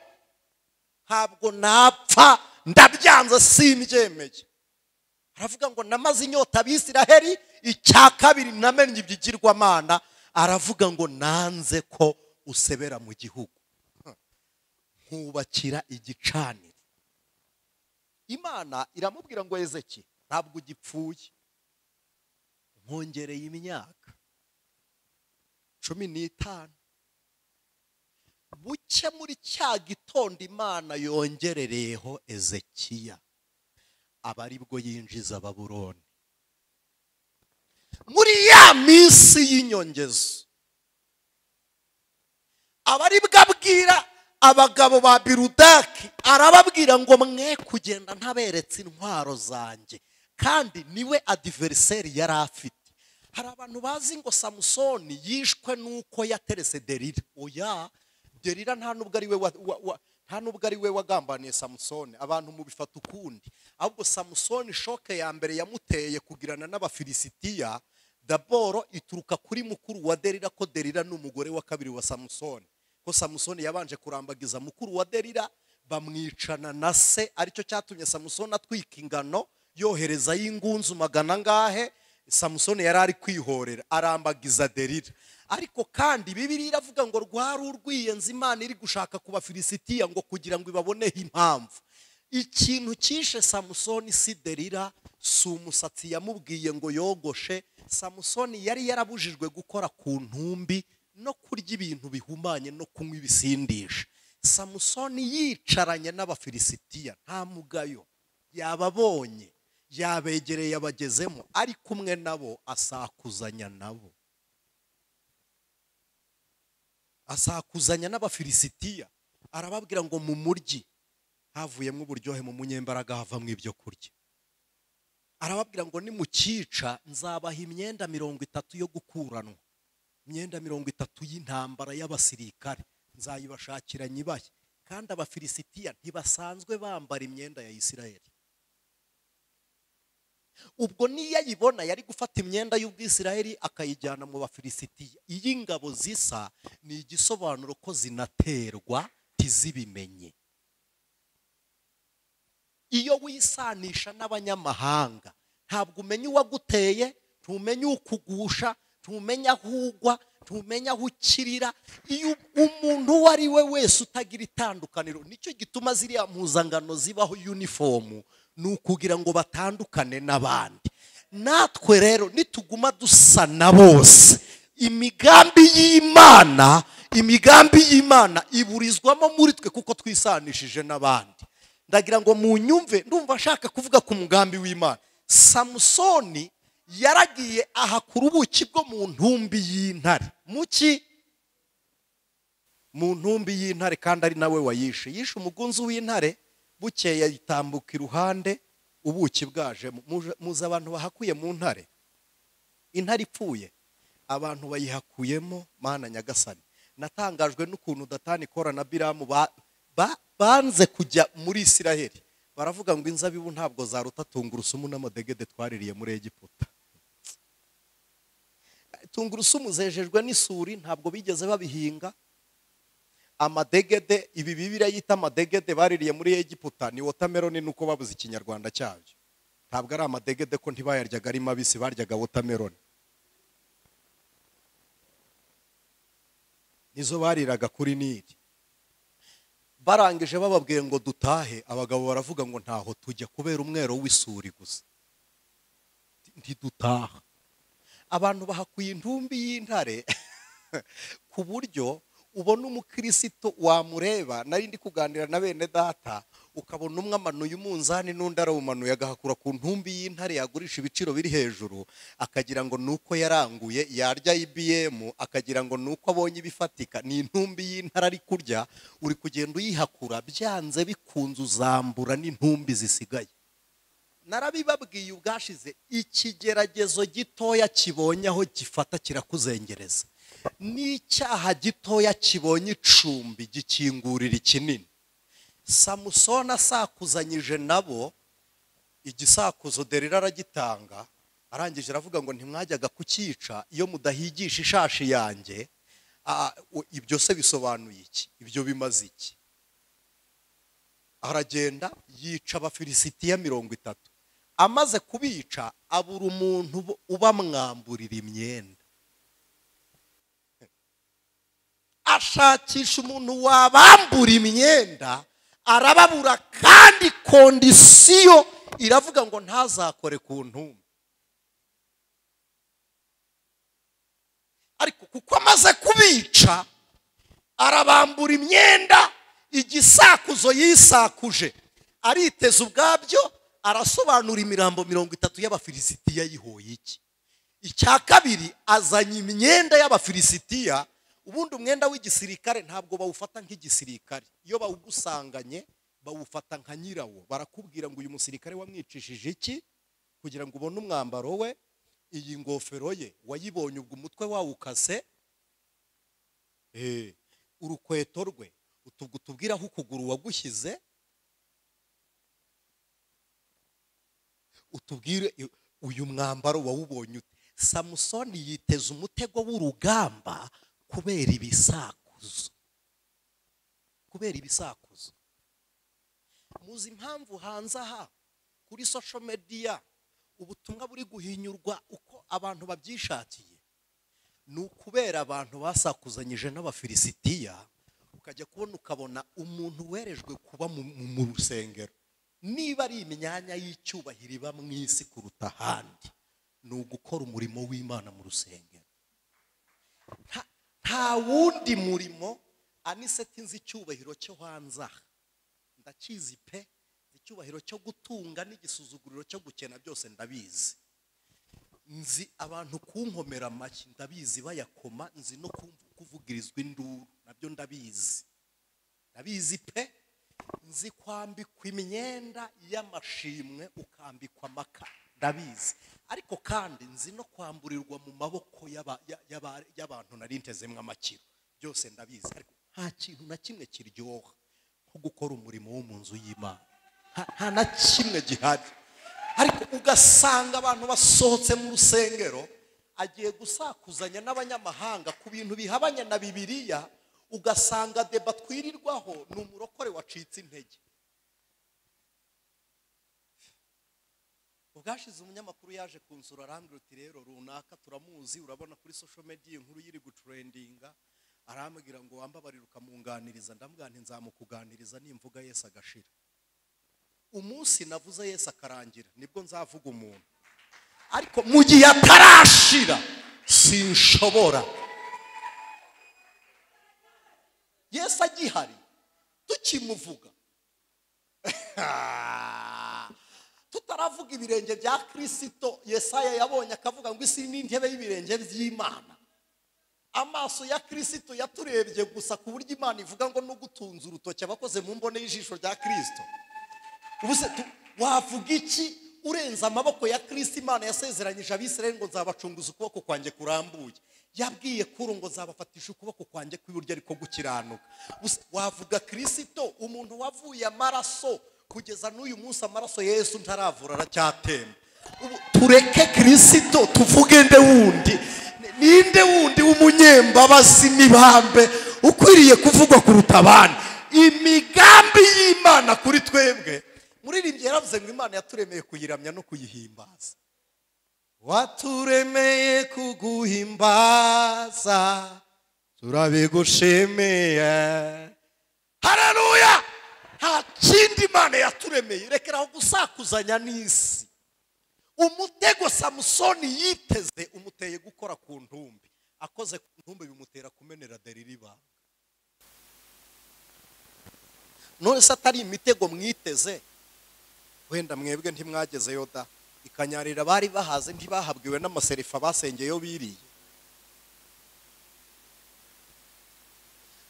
ntabwo napfa, ndabyanze simbyemeye. Aravuga ngo namaze inyota Abisiraheli, icya kabiri namenye ibyigirwamana. Aravuga ngo nanze ko usebera mu gihugu, nkubakira igicaniro. Imana iramubwira ngo Ezeki ntabwo ugipfuye, nkongereye imyaka 15. Buke muri cya gitondo Imana yongerereyeho Ezekiya, aba aribwo yinjiza Babuloni. Muri ya minsi y'inyongezo aba aribwo abwira abagabo ba Birudaki, arababwira ngo mwe kugenda ntaberetse intwaro zanjye, kandi niwe adversaire yari afite. Hari abantu bazi ngo Samusoni yishwe nuko yaterese Delila. Oya, Delila nta nubwo ari we nta nubwo ari we wagambaniye Samusoni, abantu mubifata ukundi. Ahubwo Samusoni shoke ya mbere yamuteye kugirana n'Abafilisitiya daboro ituruka kuri mukuru wa Delila, ko Delila ni umugore wa kabiri wa Samusoni. Ko Samusoni yabanje kurambagiza mukuru wa Delila bamwicana na se, aricyo cyatumye Samusoni atwika ingano yohereza y'ingunzu magana angahe. Samusoni yari ari kwihorera arambagiza Delila. Ariko kandi Bibiliya iravuga ngo rwari urwiyenzi Imana iri gushaka ku Bafilisitiya ngo kugira ngo ibaboneho impamvu. Ikintu cyishe Samusoni si Delila, si umusatsi yamubwiye ngo yogoshe. Samusoni yari yarabujijwe gukora ku ntumbi no kurya ibintu bihumanye no kunywa ibisindisha. Samusoni yicaranye n'Abafilisitiya nta mugayo, yababonye, yabegereye, abagezemo, ari kumwe nabo, asakuzanya nabo, asakuzanya n'Abafilisitiya. Arababwira ngo mu muryi havuyemo uburyohe, mu munyembaraga havamo ibyo kurya. Arababwira ngo nimukica nzabaha imyenda 30 yo gukuranwa, imyenda 30 y'intambara y'abasirikare nzayibashakira nyibahe. Kandi Abafilisitiya ntibasanzwe bambara imyenda ya Isirayeli. Ubwo niyo ayibona yari gufata imyenda y'ubwisirayeli akayijyana mu Bafilisitiya. Iyi ngabo zisa ni igisobanuro ko zinaterwa tizibimenye. Iyo wisanisha n'abanyamahanga ntabwo umenya uwaguteye, ntumenya ukugusha, ntumenya aho ugwa, ntumenya aho ukirira. Iyo umuntu uwo ari we wese utagira itandukaniro, nicyo gituma ziriya mpuzangano zibaho uniform, ni ukugira ngo batandukane n'abandi. Natwe rero nituguma dusa na bose, imigambi y'Imana iburizwamo muri twe kuko twisanishije n'abandi. Ndagira ngo munyumve, ndumva ashaka kuvuga ku mugambi w'Imana. Samusoni yaragiye ahakura ubuki bwo mu ntumbi y'intare. Muki mu ntumbi y'intare, kandi ari nawe wayishe. Yishe umugunzu w'intare, bukeye yitambuka iruhande ubuki bwaje. Muzi abantu bahakuye mu ntare, intare ipfuye abantu bayihakuyemo. Mana Nyagasani, natangajwe n'ukuntu Datani, Kora na Biramu banze kujya muri Isiraheli. Baravuga ngo inzabibu ntabwo zaruta tungurusumu n'amadegede twaririye muri Egiputa. Tungurusumu zejejwe n'isuri, ntabwo bigeze babihinga. Amadegede, ibi Bibiliya yita amadegede baririye muri Egiputa ni watermelon, nuko babuze ikinyarwanda cyabyo. Ntabwo ari amadegede ko ntibayaryaga ari mabisi, baryaga watermelon. Nizo bariraga kuri Nili. Barangije bababwiye ngo dutahe, abagabo baravuga ngo ntaho tujya kubera umwero w'isuri gusa, ntidutaha. Abantu bahakuye intumbi y'intare ku buryo ubona umukirisito wamureba. Nari ndi kuganira na bene data, ukabona umwe amanuye umunzani n'undi arawumanuye, agahakura ku ntumbi y'intare yagurisha ibiciro biri hejuru, akagira ngo nuko yaranguye yarya IBM, akagira ngo nuko abonye ibifatika. Ni intumbi y'intare ari kurya, uri kugenda uyihakura, byanze bikunze uzambura n'intumbi zisigaye. Narabibabwiye ubwashize, ikigeragezo gitoya kibonye aho gifata kirakuzengereza, n'icyaha gitoya kibonye icumbi gikingurira ikinini. Samusoni asakuzanyije nabo, igisakuzo Delila aragitanga, arangije aravuga ngo ntimwajyaga kucyica iyo mudahigisha ishashi yanjye. Ibyo se bisobanuye iki? Ibyo bimaze iki? Aragenda yica Abafilisitiya 30. Amaze kubica abura umuntu ubamwamburira imyenda, ashakisha umuntu wabambura imyenda arababura, kandi kondisiyo iravuga ngo ntazakore ku ntumbi. Ariko kuko amaze kubica arabambura imyenda, igisakuzo yisakuje ariteza ubwabyo, arasobanura imirambo 30 y'Abafilisitiya yihoye iki. Icya kabiri, azanye imyenda y'Abafilisitiya. Ubundi umwenda w'igisirikare ntabwo bawufata nk'igisirikare, iyo bawugusanganye bawufata nka nyirawo. Barakubwira ngo uyu musirikare wamwicishije iki kugira ngo ubone umwambaro we, iyi ngofero ye wayibonye ubwo umutwe wawukase, urukweto rwe utubwira aho ukuguru wagushyize, utubwire uyu mwambaro wawubonye ute. Samusoni yiteza umutego w'urugamba kubera ibisakuzo, kubera ibisakuzo. Muzi impamvu hanze aha kuri social media ubutumwa buri guhinyurwa uko abantu babyishakiye? Ni ukubera abantu basakuzanyije n'Abafilisitiya. Ukajya kubona ukabona umuntu werejwe kuba mu rusengero, niba ari imyanya y'icyubahiro iba mu isi kuruta ahandi, ni ugukora umurimo w'Imana mu rusengero. Nta wundi murimo. Aniseti nzi icyubahiro cyo hanze aha ndakizi pe, icyubahiro cyo gutunga n'igisuzuguriro cyo gukena byose ndabizi. Nzi abantu kunkomera amashyi ndabizi, bayakoma, nzi no kuvugirizwa induru nabyo ndabizi, ndabizi pe. Nzi kwambikwa imyenda y'amashimwe ukambikwa amaka ndabizi. Ariko kandi nzi no kwamburirwa mu maboko y'abantu nari ntezemwe amakiro, byose ndabizi. Ariko nta kintu na kimwe kiryoha nko gukora umurimo wo mu nzu y'Imana, nta na kimwe gihari. Ariko ugasanga abantu basohotse mu rusengero agiye gusakuzanya n'abanyamahanga ku bintu bihabanye na Bibiliya, ugasanga deba twirirwaho ni umurokore wacitse intege. Ubwashize umunyamakuru yaje kunsura arambwira uti rero runaka turamuzi, urabona kuri social media inkuru yiri gutrendinga, arambwira ngo wambabarira ukamunganiriza. Ndamubwira nti nzamukuganiriza nimvuga Yesu agashira. Umunsi navuze Yesu akarangira nibwo nzavuga umuntu, ariko mu gihe atarashira sinshobora. Yesu agihari tukimuvuga, tutaravuga ibirenge bya Kristo. Yesaya yabonye akavuga ngo isi ni intebe y'ibirenge by'Imana. Amaso ya Kristo yaturebye gusa ku buryo Imana ivuga ngo nugutunza urutoki abakoze mu mbone y'ijisho rya Kristo. Ubuse wavuga iki urenze amaboko ya Kristo? Imana yasezeranyije Abisirayeli ngo nzabacunguza ukuboko kwanjye kurambuye, yabwiye kuro ngo nzabafatisha ukuboko kwanjye kw'iburyo ariko gukiranuka. Wavuga Kristo umuntu wavuye amaraso kugeza n'uyu munsi amaraso Yesu ntaravura aracyatemba. Ubu tureke Kristo tuvuge nde wundi? Ninde wundi w'umunyembabazi n'ibambe ukwiriye kuvugwa kuruta abandi? Imigambi y'Imana kuri twebwe, muririmbyi yaravuze ngo Imana yaturemeye kuyiramya no kuyihimbaza. Waturemeye kuguhimbaza, Turabigushimiye. Haleluya! Nta kindi Imana yaturemeye, rekeraho gusakuzanya n'isi. Umutego Samusoni yiteze umuteye gukora ku ntumbi, akoze ku ntumbi bimutera kumenera Delila. None se atari imitego mwiteze, wenda mwebwe ntimwagezeyo da, ikanyarira bari bahaze ntibahabwiwe n'amaserifa basengeyo biriye.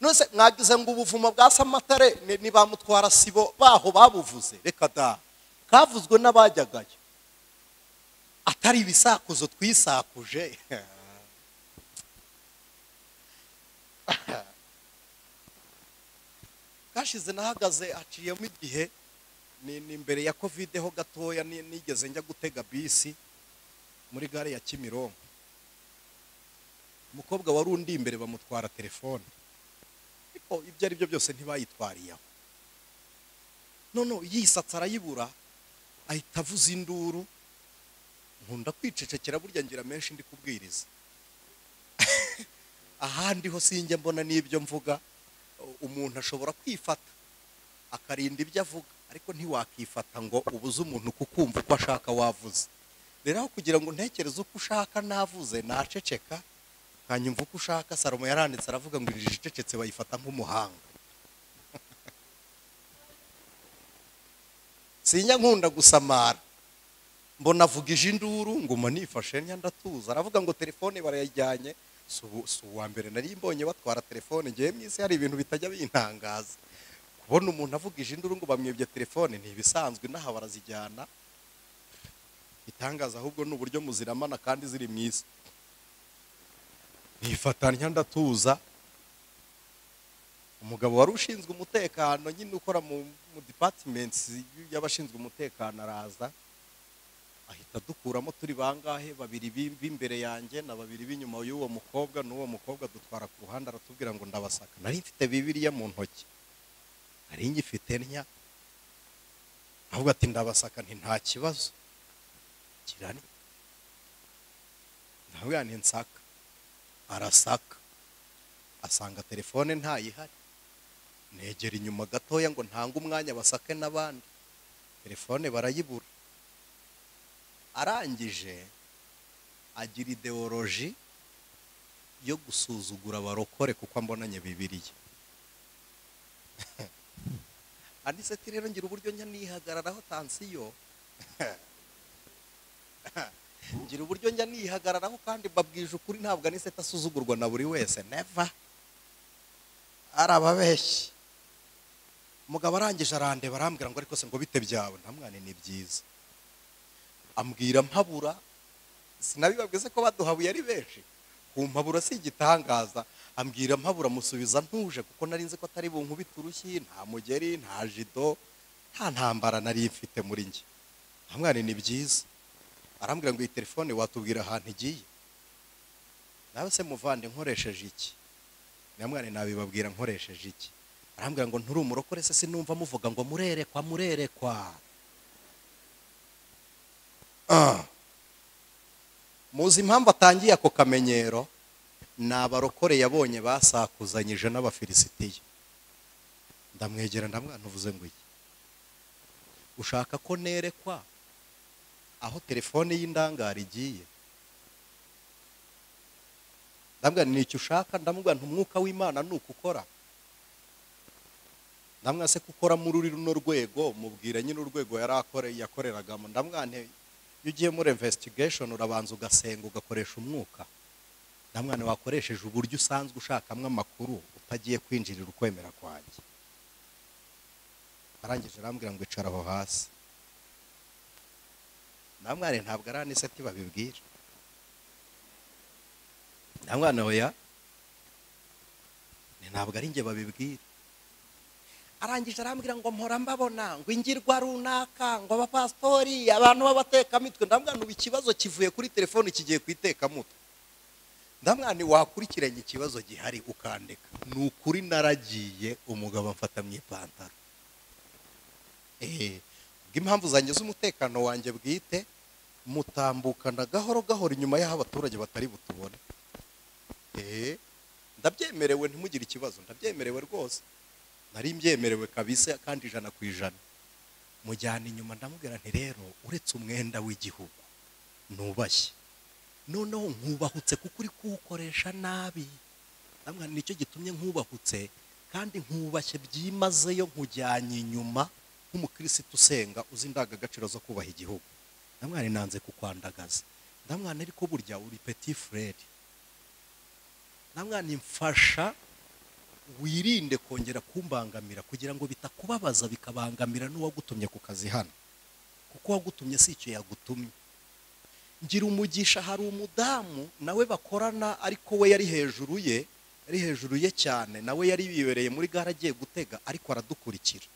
None se mwagize ngo ubuvumo bwa Samatare ni bamutwara sibo baho babuvuze? Reka da, kavuzwe n'abajyagayo. Atari ibisakuzo twisakuje. Kashize nahagaze aciyemo igihe ni imbere ya Covid ho gatoya, nigeze njya gutega bisi muri gare ya Kimironko. Umukobwa wari undi imbere bamutwara telefone, ariko ibyo ari byo byose ntibayitwariye aho. None yisatsa arayibura, ahita avuza induru. Nkunda kwicecekera burya ngira menshi ndi kubwiriza. Ahandi ho sinjya mbona n'ibyo mvuga. Umuntu ashobora kwifata akarinda ibyo avuga, ariko ntiwakifata ngo ubuze umuntu kukumva uko ashaka wavuze. Rero aho kugira ngo ntekereze uko ushaka navuze, naceceka nkanyumva uko ushaka. Salomo yaranditse aravuga ngo injiji icecetse bayifata nk'umuhanga. Sinjya nkunda gusamara, mbona avugije induru nguma nifashe ndatuza. Aravuga ngo telefone barayijyanye. Si uwa mbere nari mbonye batwara telefone. Ngewe mu isi hari ibintu bitajya bintangaza. Kubona umuntu avugije induru ngo bamwibye telefone ni ibisanzwe, inaha barazijyana. Itangaza ahubwo ni uburyo muziramana kandi ziri mu isi. Nifatanya ndatuza. Umugabo wari ushinzwe umutekano nyine ukora mu departments y'abashinzwe umutekano araza, ahita dukuramo turi bangahe, babiri b'imbere yanjye na babiri b'inyuma y'uwo mukobwa, n'uwo mukobwa dutwara ku ruhande. Aratubwira ngo ndabasaka. Nari mfite Bibiliya mu ntoki, nari ngifite ntya, ahubwo ati ndabasaka. Nti nta kibazo kirani, ndavuga nti nsaka. Arasaka asanga telefone ntayihari. Negera inyuma gatoya ngo ntange umwanya basake n'abandi, telefone barayibura. Arangije agira ideoloji yo gusuzugura abarokore kuko ambonanye Bibiliya. Andise ati rero ngira uburyo njya nihagararaho tansiyo. Ngira uburyo njya nihagararaho kandi mbabwije ukuri, ntabwo Anisete asuzugurwa na buri wese, never. Arababeshye. Umugabo arangije arandeba arambwira ngo ariko se ngo bite byawe? Ntamwane ni byiza. Ambwira mpabura, sinabibabwize ko baduhabuye ari benshi, kumpabura si igitangaza. Ambwira mpabura musubiza ntuje, kuko nari nzi ko atari bunkubita urushyi, nta mugeri, nta jido, nta ntambara nari mfite muri njye. Ntamwane ni byiza. Arambwira ngo iyi telefone watubwira ahantu igiye? Nawe se muvande nkoresheje iki? Namwane nabibabwira nkoresheje iki? Arambwira ngo nturi umurokore se sinumva muvuga ngo murerekwa murerekwa. Muzi impamvu atangiye ako kamenyero? Ni abarokore yabonye basakuzanyije n'Abafilisitiya. Ndamwegera ndamwana uvuze ngo iki? Ushaka ko nerekwa aho telefone y'indangara igiye? Ndamubwira ni icyo ushaka? Ndamubwira nti umwuka w'Imana ni uko ukora. Ndamubwira se gukora muri runo rwego, mubwira nyine urwego yari yakoreragamo. Ndamubwira nti iyo ugiye muri investigation urabanza ugasenga ugakoresha umwuka. Ndamubwira wakoresheje uburyo usanzwe ushakamo amakuru utagiye kwinjirira ukwemera kwanjye. Arangije arambwira ngo icara aho hasi. Ndamubwira ntabwo ari Anisete babibwira. Ndamubwira oya, ntabwo ari njye babibwira. Arangije arambwira ngo mpora mbabona ngo ingirwa runaka, ngo abapastori, abantu b'abatekamitwe. Ndamubwira ngo ikibazo kivuye kuri telefone kigiye ku itekamutwe. Ndamubwira wakurikiranye ikibazo gihari ukandeka. Ni ukuri naragiye, umugabo amfata mu ipantaro. Bw'impamvu zanjye z'umutekano wanjye bwite, mutambukana gahoro gahoro inyuma y'aho abaturage batari butubone. Ndabyemerewe, ntimugire ikibazo, ndabyemerewe rwose, nari mbyemerewe kabisa kandi 100%. Mujyana inyuma ndamubwira nti rero uretse umwenda w'igihugu nubashye, noneho nkubahutse kuko uri kuwukoresha nabi. Ndamubwira nicyo gitumye nkubahutse kandi nkubashye byimazeyo, nkujyanye inyuma nk'umukirisitu usenga uzi indangagaciro zo kubaha igihugu. Ndamubwira nanze kukwandagaza, ndamubwira ariko burya uri petit frere, ndamubwira mfasha wirinde kongera kumbangamira kugira ngo bitakubabaza bikabangamira n'uwagutumye ku kazi hano, kuko uwagutumye si icyo yagutumye. Ngira umugisha, hari umudamu nawe bakorana ariko we yari hejuru ye, yari hejuru ye cyane, nawe yari yibereye muri gare agiye gutega ariko aradukurikira.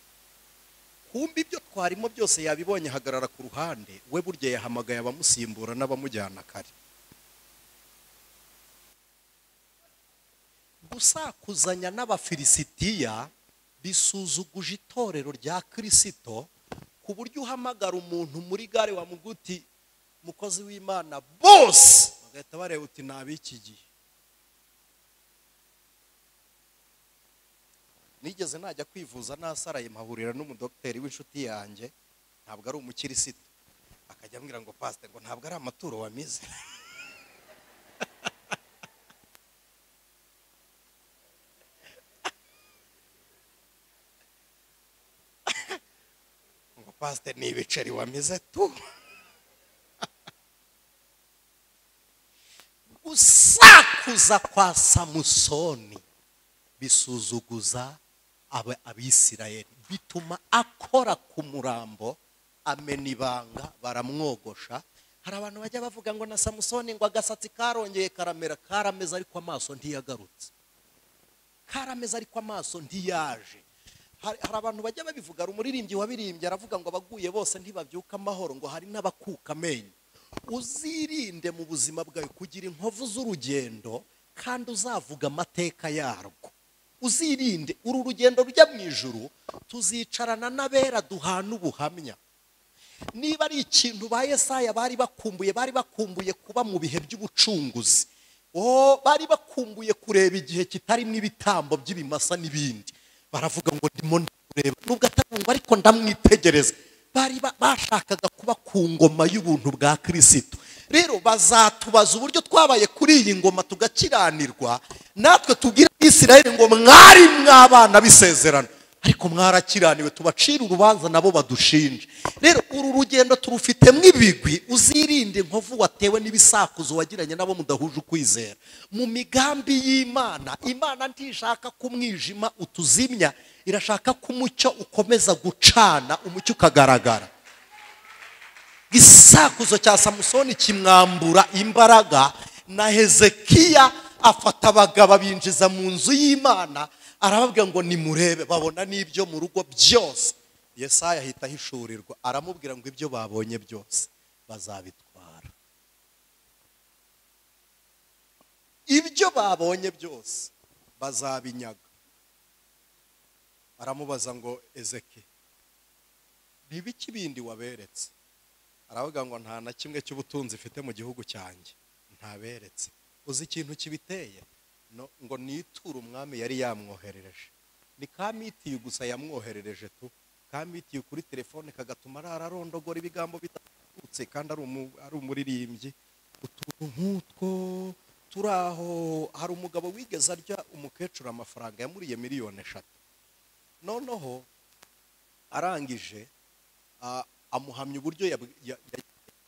Kumbi ibyo twarimo byose yabibonye, hagarara ku ruhande, we burya yahamagaye abamusimbura n'abamujyana kare. Gusakuzanya n'Abafilisitiya bisuzuguje itorero rya Kristo, ku buryo uhamagara umuntu muri gare wamuguti mukozi w'Imana bose bagahita bareba uti nabiki gihe. Nigeze najya kwivuza nasaraye mpahurira n'umudokiteri w'inshuti yanjye, ntabwo ari umukirisito, akajya ambwira ngo pastor ngo ntabwo ari amaturo wamize. Ngo pastor ni ibiceri wamize tu. Gusakuza kwa Samusoni bisuzuguza Abisirayeli, bituma akora ku murambo amena ibanga, baramwogosha. Hari abantu bajya bavuga ngo na Samusoni ngo agasatsi karongeye karamera, karameze ariko amaso ntiyagarutse, karameze ariko amaso ntiyaje. Hari abantu bajya babivuga, umuririmbyi wabirimbye aravuga ngo abaguye bose ntibabyuka amahoro, ngo hari n'abakuka amenyo. Uzirinde mu buzima bwawe kugira inkovu z'urugendo kandi uzavuga amateka yarwo. Uzirinde uru rugendo rujya mu ijuru, tuzicarana n'abera duhana ubuhamya. Niba ari ikintu ba Yesaya bari bakumbuye, bari bakumbuye kuba mu bihe by'ubucunguzi. Bari bakumbuye kureba igihe kitarimo ibitambo by'ibimasa n'ibindi. Baravuga ngo ndimo ndureba nubwo atarumva ariko ndamwitegereza. Bari bashakaga kuba ku ngoma y'ubuntu bwa Kristo. Rero bazatubaza uburyo twabaye kuri iyi ngoma tugakiranirwa, natwe tubwira Isirayeli ngo mwari mwabana bisezerano ariko mwarakiraniwe, tubacira urubanza nabo badushinje. Rero uru rugendo turufitemo ibigwi. Uzirinde inkovu watewe n'ibisakuzo wagiranye nabo mudahuje ukwizera. Mu migambi y'Imana, Imana ntishaka ko umwijima utuzimya, irashaka ko umucyo ukomeza gucana, umucyo ukagaragara. Gisakuzo cya Samusoni kimwambura imbaraga, na Hezekiya afata abagabo binjiza mu nzu y'Imana, arababwira ngo nimurebe, babona n'ibyo mu rugo byose. Yesaya ahita ahishurirwa, aramubwira ngo ibyo babonye byose bazabitwara. Ibyo babonye byose bazabinyaga. Aramubaza ngo Ezeki, nibiki bindi waberetse? Aravuga ngo nta na kimwe cy'ubutunzi ifite mu gihugu cyanjye ntaberetse. Uzi ikintu kibiteye? No, ngo niture umwami yari yamwoherereje. Ni kamitiye gusa yamwoherereje tu, kamitiye kuri telefone kagatuma ararondogora ibigambo bitatutse kandi ari umuririmbyi. Utuntu nk'utwo turaho. Hari umugabo wigeze arya umukecuru amafaranga yamuriye 3 miliyoni. Noneho arangije amuhamya uburyo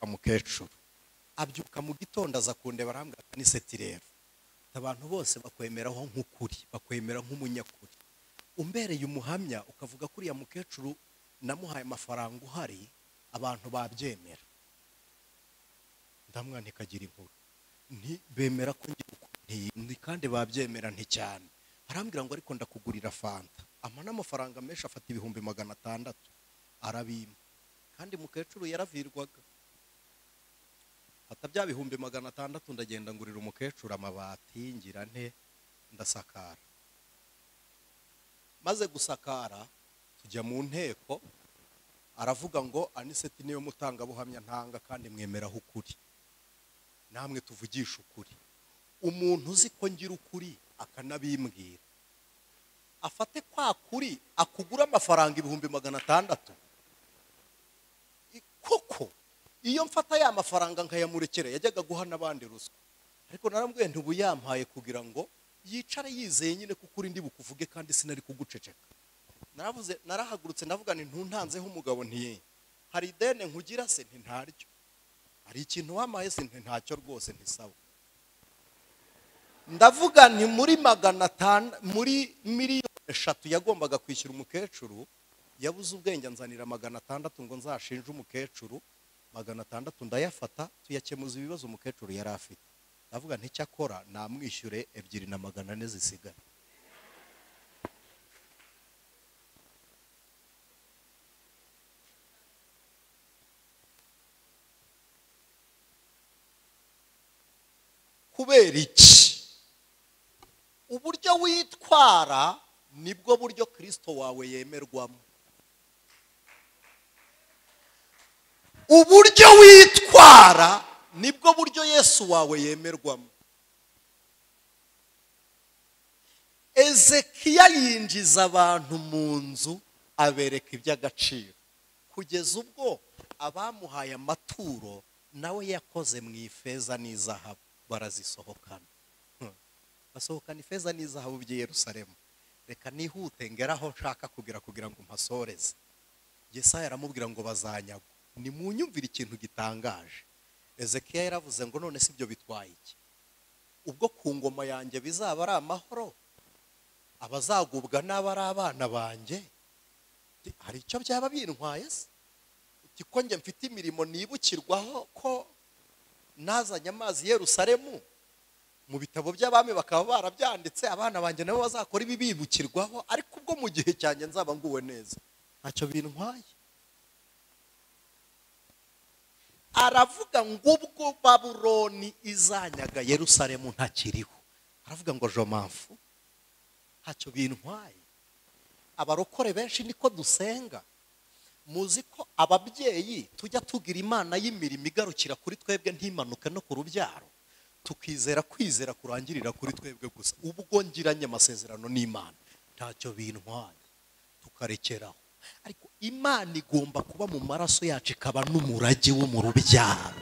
mukecuru. Abyuka mu gitondo aza kundeba arambwira ati Aniseti rero abantu bose bakwemeraho nk'ukuri, bakwemera nk'umunyakuri. Umbereye umuhamya ukavuga ko uriya mukecuru namuhaye amafaranga uhari, abantu babyemera. Ndamwandika agira inkuru, ntibemera ko ngira ukuri kandi babyemera nti cyane. Arambwira ngo ariko ndakugurira fanta, ampa n'amafaranga menshi, afata 600,000 arabimpa. Kandi mukecuru yaravirwaga. Fata bya 600,000 ndagenda ngurira umukecuru amabati, ngira nte ndasakara. Maze gusakara tujya mu nteko, aravuga ngo Aniseti niyo mutangabuhamya ntanga kandi mwemeraho ukuri, namwe tuvugisha ukuri. Umuntu uzi ko ngira ukuri Akanabimbwira. Afate kwa kuri akugura amafaranga 600,000. Koko iyo mfata ya mafaranga nkayamurekera yajyaga guha n'abandi ruswa. Ariko narambwiye nti ubu yampaye kugira ngo yicare yizeye nyine kuko uri ndi bukuvuge kandi sinari kuguceceka. Naravuze, narahagurutse ndavuga nti ntuntanzeho umugabo ntiye. Hari idene nkugira se? Nti ntaryo. Hari ikintu wamaye se? Nti ntacyo rwose, ntisawa. Ndavuga nti muri 500, muri 3 million yagombaga kwishyura umukecuru, yabuze ubwenge anzanira 600 ngo nzashinje umukecuru. 600 ndayafata tuyakemuza ibibazo umukecuru yari afite. Ndavuga nti cyakora namwishyure 2,400 zisigaye. Kubera iki? Uburyo witwara nibwo buryo Kristo wawe yemerwamo. Uburyo witwara nibwo buryo Yesu wawe yemerwamo. Ezekiya yinjiza abantu mu nzu abereka iby'agaciro, kugeza ubwo abamuhaye amaturo nawe yakoze mu ifeza n'izahabu barazisohokana. Basohokana ifeza n'izahabu by'i Yerusalemu. Reka nihute ngeraho nshaka kugira ngo mpasoreze. Yesaya aramubwira ngo bazanyagwa. Nimunyumvire ikintu gitangaje. Ezekiya yaravuze ngo none si ibyo bitwaye iki? Ubwo ku ngoma yanjye bizaba ari amahoro, abazagubwa n'aba ari abana banjye, hari icyo byaba bintwaye se? Uti ko njye mfite imirimo nibukirwaho ko nazanye amazi Yerusalemu, mu bitabo by'abami bakaba barabyanditse, abana banjye nabo bazakora ibi bibukirwaho, ariko ubwo mu gihe cyanjye nzaba nguwe neza, ntacyo bintwaye. Aravuga ngo ubwo Babuloni izanyaga Yerusalemu ntakiriho, aravuga ngo jomamfu, ntacyo bintwaye. Abarokore benshi niko dusenga. Muzi ko ababyeyi tujya tugira Imana y'imirimo igarukira kuri twebwe ntimanuke no ku rubyaro, tukizera kwizera kurangirira kuri twebwe gusa. Ubwo ngiranye amasezerano n'Imana ntacyo bintwaye, tukarekeraho. Ariko Imana igomba kuba mu maraso yacu, ikaba n'umurage wo mu rubyaro.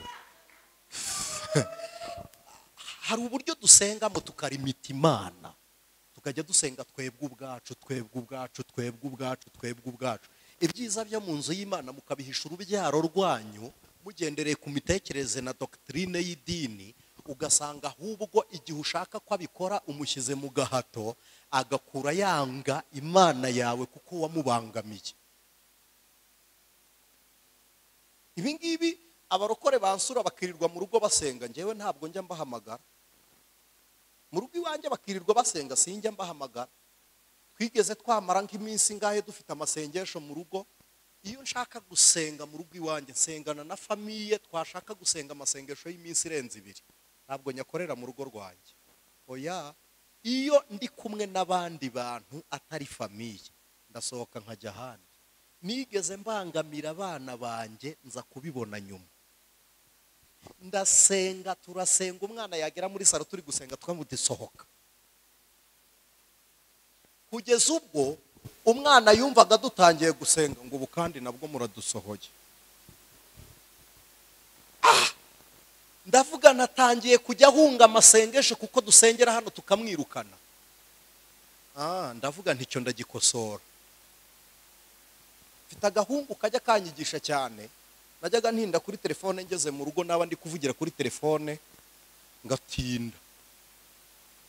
Hari uburyo dusengamo tukarimita Imana, tukajya dusenga twebwe ubwacu, twebwe ubwacu, twebwe ubwacu, twebwe ubwacu. Ibyiza byo mu nzu y'Imana mukabihisha urubyaro rwanyu mugendereye ku mitekerereze na doctrine y'idini, ugasanga ahubwo igihe ushaka ko abikora umushyize mu gahato, agakura yanga Imana yawe kuko wamubangamiye. Ibi ngibi abarokore bansura bakirirwa mu rugo basenga, njyewe ntabwo njya mbahamagara. Mu rugo iwanjye bakirirwa basenga, sinjya mbahamagara. Twigeze twamara nk'iminsi ngahe dufite amasengesho mu rugo. Iyo nshaka gusenga mu rugo iwanjye nsengana na famiye, twashaka gusenga amasengesho y'iminsi irenze 2, ntabwo nyakorera mu rugo rwanjye. Oya, iyo ndi kumwe n'abandi bantu atari famiye ndasohoka nkajya ahandi. Nigeze mbangamira abana banjye nza kubibona nyuma. Ndasenga, turasenga, umwana yagera muri saro turi gusenga tukamuti sohoka. Kugeza ubwo umwana yumvaga dutangiye gusenga ngo ubu kandi nabwo muradusohoye. Ndavuga natangiye kujya ahunga amasengesho kuko dusengera hano tukamwirukana. Ndavuga nticyo ndagikosora. Mfite agahungu kajya kanyigisha cyane. Najyaga ntinda kuri telefone ngeze mu rugo naba ndi kuvugira kuri telefone ngatinda.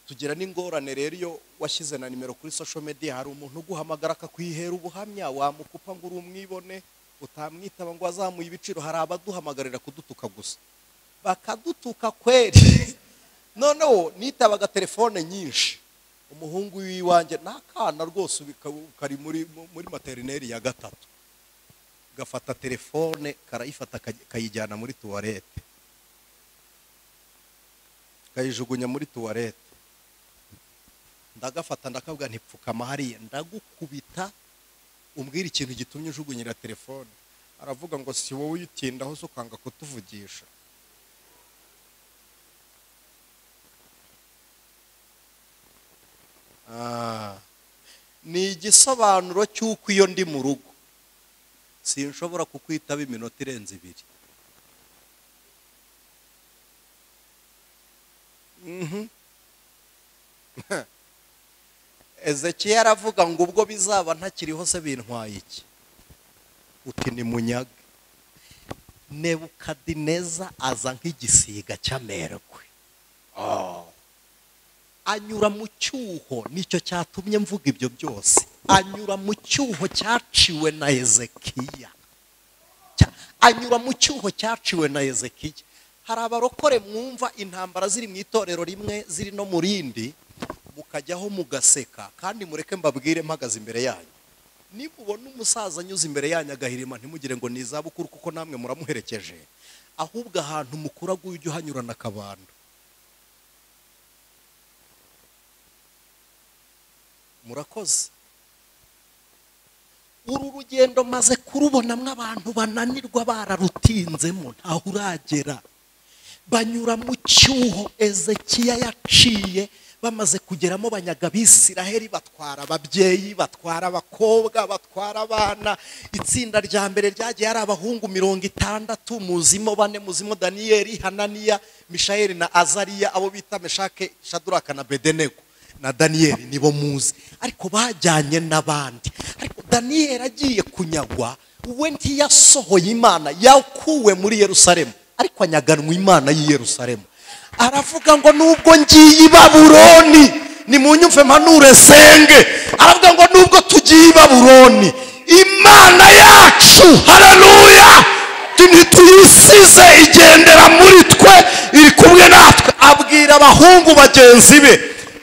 Tugira n'ingorane rero iyo washyize na nimero kuri social media, hari umuntu uguhamagara akakwihera ubuhamya, wamukupa ngo uri umwibone, utamwitaba ngo azamuye ibiciro. Hari abaduhamagarira kudutuka gusa, bakadutuka kweri. Noneho nitabaga telefone nyinshi. Umuhungu w'iwanjye n'akana rwose kari muri materineri ya 3, gafata telefone karayifata kayijyana muri tuwarete, kayijugunya muri tuwarete. Ndagafata ndakabwa ntipfukama hariya, ndagukubita umbwira ikintu gitumye ujugunyira telefone. Aravuga ngo si wowe uyitindaho so ukanga kutuvugisha. Ni igisobanuro cy'uko iyo ndi mu rugo sinshobora kukwitaba iminota irenze 2. Ezekiya aravuga ngo ubwo bizaba ntakiriho se bintwaye iki? Uti ni munyage. Nebukadineza aza nk'igisiga cy'amerwe. Anyura mu cyuho, nicyo cyatumye mvuga ibyo byose. Anyura mu cyuho cyaciwe na Ezekiya. Anyura mu cyuho cyaciwe na Ezekiya. Hari abarokore mwumva intambara ziri mu itorero rimwe ziri no mu rindi, mukajyaho mugaseka. Kandi mureke mbabwire mpagaze imbere yanyu, nimubona umusaza anyuze imbere yanyu agahirima, ntimugire ngo ni izabukuru kuko namwe muramuherekeje. Ahubwo ahantu mukuraguye ujye uhanyurana akabando. Murakoze. Uru rugendo maze kurubonamwo abantu bananirwa bararutinzemo, ntaho uragera. Banyura mu cyuho Ezekiya yaciye, bamaze kugeramo banyaga Abisiraheli, batwara ababyeyi, batwara abakobwa, batwara abana. Itsinda rya mbere ryagiye ari abahungu 60, muzimo 4, muzimo Daniyeli, Hananiya, Mishayeli na Azariya, abo bita Meshake, Shaduraka na Bedenego na Daniyeli nibo muzi. Ariko bajyanye n'abandi. Ariko Daniyeli agiye kunyagwa, we ntiyasohoye Imana, yakuwe muri Yerusalemu, ariko anyaganwa Imana y'i Yerusalemu. Aravuga ngo nubwo ngiye i Babuloni, nimunyumve mpanure senge. Aravuga ngo nubwo tugiye i Babuloni, Imana yacu, haleluya, ntituyisize, igendera muri twe, iri kumwe natwe. Abwira abahungu bagenzi be,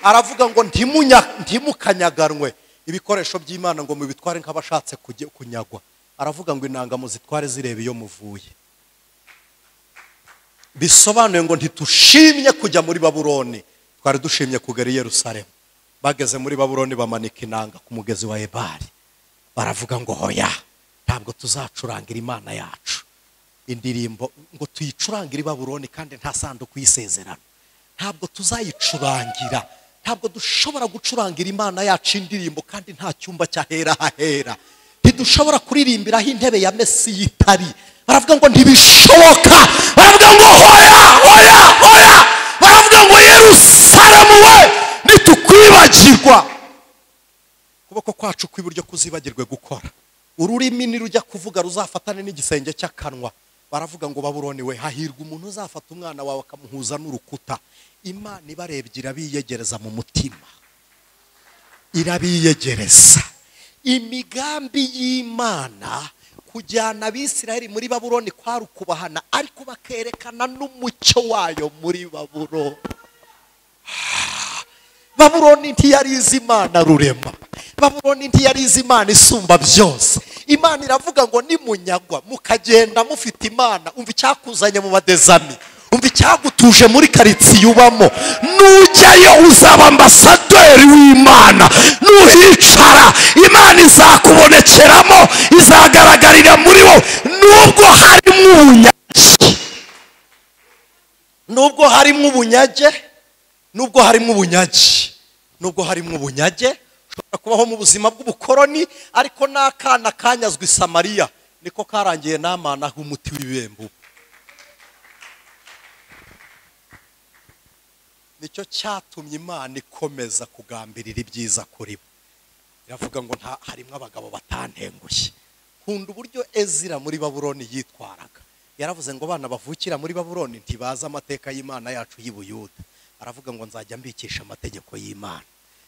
aravuga ngo ntimukanyaganwe ibikoresho by'Imana ngo mubitware nk'abashatse kunyagwa. Aravuga ngo inanga muzitware zireba iyo muvuye. Bisobanuye ngo ntitushimye kujya muri Babuloni, twari dushimye kugera i Yerusalemu. Bageze muri Babuloni bamanika inanga ku mugezi wa Ebari, baravuga ngo hoya, ntabwo tuzacurangira Imana yacu indirimbo ngo tuyicurangire i Babuloni kandi nta sanduku y'isezerano. Ntabwo tuzayicurangira, ntabwo dushobora gucurangira Imana yacu indirimbo kandi nta cyumba cyahera hahera. Ntidushobora kuririmbiraho intebe ya Mesiya itari. Baravuga ngo ntibishoboka. Baravuga ngo hoya, hoya, hoya. Baravuga ngo Yerusalemu we, nitukwibagirwa. Kuboko kwacu kw'iburyo kuzibagirwe gukora. Ururimi nirujya kuvuga ruzafatane n'igisenge cy'akanwa. Baravuga ngo Babuloni we, hahirwa umuntu uzafata umwana wawe akamuhuza n'urukuta. Imana ibarebye irabiyegereza mu mutima, irabiyegereza. Imigambi y'Imana kujyana Abisiraheli muri Babuloni kwari ukubahana, ariko bakerekana n'umucyo wayo muri Babuloni. Babuloni ntiyarizi Imana rurema, Babuloni ntiyarizi Imana isumba byose. Imana iravuga ngo nimunyagwa mukagenda mufite Imana, umva icyakuzanye mu badezami, umva icyagutuje muri karitsiye ubamo, nujyayo uzaba ambasaderi w'Imana. Nuhicara Imana izakubonekeramo, izagaragarira muri wowe, nubwo harimo ubunyage, nubwo harimo ubunyage, nubwo harimo ubunyage, nubwo harimo ubunyage. Ushobora kubaho mu buzima bw'ubukoroni, ariko n'akana kanyazwe i Samariya niko karangiye Namani aho umuti w'ibibembe. Nicyo cyatumye Imana ikomeza kugambirira ibyiza kuri bo. Iravuga ngo nta harimo abagabo batantengushye. Nkunda uburyo Ezira muri Babuloni yitwaraga. Yaravuze ngo abana bavukira muri Babuloni ntibazi amateka y'Imana yacu y'i Buyuda. Aravuga ngo nzajya mbikisha amategeko y'Imana.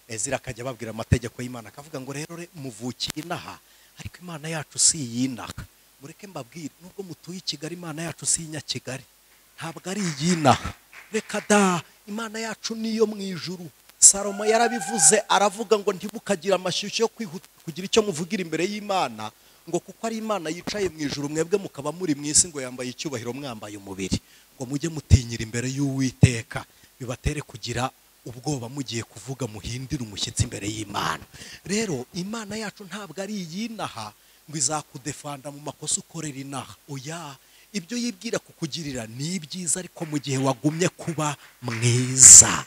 Ezira akajya ababwira amategeko y'Imana, akavuga ngo rero muvukiye inaha, ariko Imana yacu si iy'inaha. Mureke mbabwire, nubwo mutuye i Kigali, Imana yacu si iy'Inyakigali, ntabwo ari iy'inaha. Reka da, Imana yacu niyo mu ijuru. Salomo yarabivuze, aravuga ngo ntimukagira amashyushyu yo kwihuta kugira icyo muvugira imbere y'Imana, ngo kuko ari Imana yicaye mu ijuru, mwebwe mukaba muri mu isi, ngo yambaye icyubahiro mwambaye umubiri, ngo mujye mutinyira imbere y'Uwiteka, bibatere kugira ubwoba mugiye kuvuga, muhindire umushyitsi imbere y'Imana. Rero Imana yacu ntabwo ari iy'inaha ngo izakudefanda mu makosa ukorera inaha. Oya, ibyo yibwira kukugirira ni ibyiza, ariko mu gihe wagumye kuba mwiza.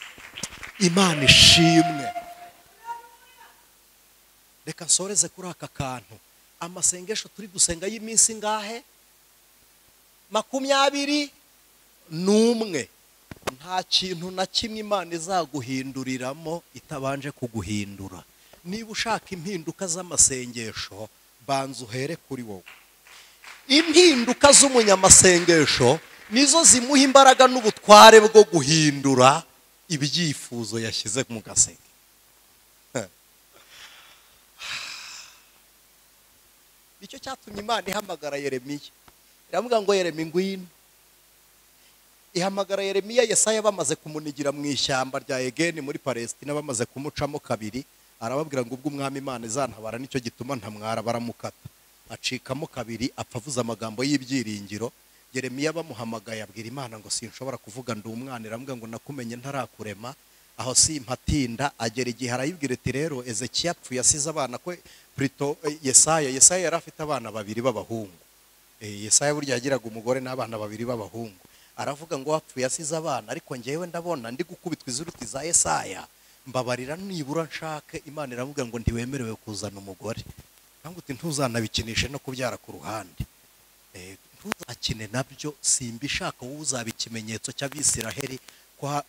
Imana ishimwe. Reka nsoreze kuri aka kantu. Amasengesho turi gusenga y'iminsi ngahe? 21. Nta kintu na kimwe Imana izaguhinduriramo itabanje kuguhindura. Niba ushaka impinduka z'amasengesho, banza uhere kuri wowe. Impinduka z'umunyamasengesho nizo zimuha imbaraga n'ubutware bwo guhindura ibyifuzo yashyize mu gaseke. Nicyo cyatumye Imana ihamagara Yeremiya, iravuga ngo Yeremiya ngwino. Ihamagara Yeremiya, Yesaya bamaze kumunigira mu ishyamba rya Egeni muri Palestina, bamaze kumucamo kabiri, arababwira ngo ubwo umwami Imana izantabara nicyo gituma ntamwara. Baramukata acikamo kabiri, apfa avuze amagambo y'ibyiringiro. Yeremiya bamuhamagaye abwira Imana ngo sinshobora kuvuga ndi umwana. Iramubwira ngo nakumenye ntarakurema, aho simpatinda. Agera igihe arayibwira iti rero Ezekiya apfuye asize abana kwe Prito Yesaya. Yesaya yari afite abana babiri b'abahungu. Yesaya burya yagiraga umugore n'abana babiri b'abahungu. Aravuga ngo wapfuye asize abana, ariko njyewe ndabona ndi gukubitwa izuruti za Yesaya, mbabarira nibura nshake. Imana iramubwira ngo ntiwemerewe kuzana umugore, ntabwo uti ntuzanabikinishe no kubyara ku ruhande, ntuzakine nabyo, simbishaka wowe uzaba ikimenyetso cy'Abisiraheli ko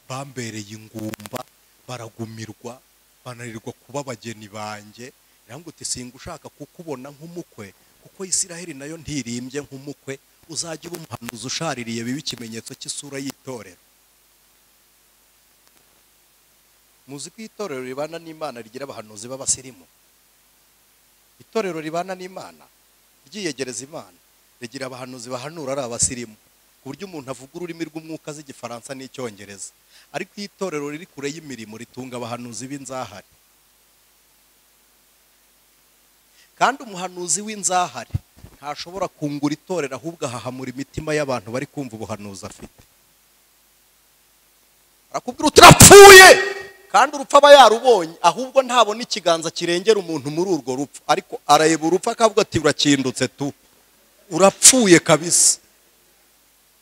bambereye ingumba, baragumirwa, bananirwa kuba abageni banjye. Iramubwira uti singushaka kukubona nk'umukwe, kuko Isiraheli nayo ntirimbye nk'umukwe, uzajya uba umuhanuzi ushaririye bibe ikimenyetso cy'isura y'itorero. Muzi ko itorero ribana n'Imana rigira abahanuzi b'abasirimu. Itorero ribana n'Imana ryiyegereza Imana rigira abahanuzi bahanura ari abasirimu, ku buryo umuntu avuga ururimi rw'umwuka z'igifaransa n'icyongereza. Ariko itorero riri kure y'imirimo ritunga abahanuzi b'inzahare. Kandi umuhanuzi w'inzahare ntashobora kungura itorero, ahubwo ahahamura imitima y'abantu bari kumva ubuhanuzi afite. Arakubwira uti urapfuye, kandi urupfu aba yarubonye, ahubwo ntabona ikiganza kirengera umuntu muri urwo rupfu, ariko arareba urupfu akavuga ati urakindutse tu, urapfuye kabisa.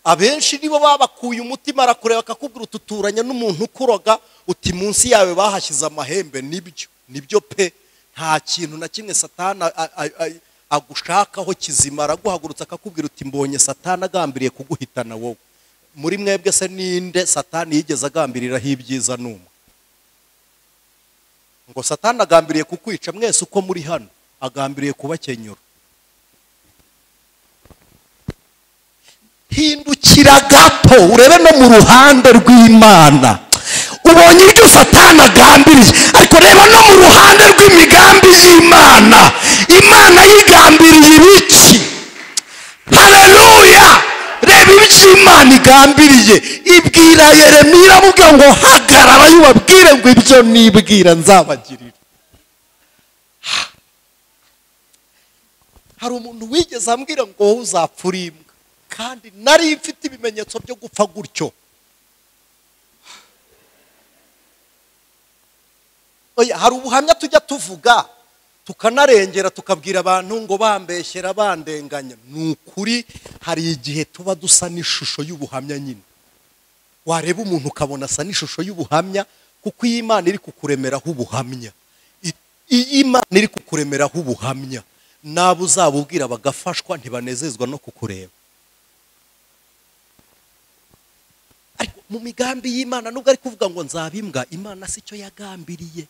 Abenshi nibo babakuye umutima, arakureba akakubwira uti uturanye n'umuntu ukuroga, uti munsi yawe bahashyize amahembe. Nibyo, nibyo pe, nta kintu na kimwe Satani agushakaho kizima. Araguhagurutsa akakubwira uti mbonye Satani agambiriye kuguhitana wowe. Muri mwebwe se ninde Satani yigeze agambiriraho ibyiza n'umwe? Ngo Satani agambiriye kukwica mwese uko muri hano, agambiriye kubakenyura. Hindukira gato urebe no mu ruhande rw'Imana, ubonye ibyo Satani agambiriye, ariko reba no mu ruhande rw'imigambi y'Imana. Imana yigambiriye ibiki? Haleluya! Reba ibyo Imana igambiriye. Ibwira Yeremiya iramubwira ngo hagarara, yubabwire ngo ibyo nibwira nzabagirira. Hari umuntu wigeze ambwira ngo wowe uzapfa uri imbwa, kandi nari mfite ibimenyetso byo gupfa gutyo. Oya, hari ubuhamya tujya tuvuga tukanarengera tukabwira abantu ngo bambeshyera bandenganya. Ni ukuri hari igihe tuba dusa n'ishusho y'ubuhamya nyine. Wareba umuntu ukabona asa n'ishusho y'ubuhamya, kuko iyi Imana iri kukuremeraho ubuhamya. Iyi Imana iri kukuremeraho ubuhamya, nabo uzabubwira bagafashwa ntibanezezwa no kukureba. Ariko mu migambi y'Imana, nubwo ari kuvuga ngo nzaba imbwa, Imana si cyo yagambiriye.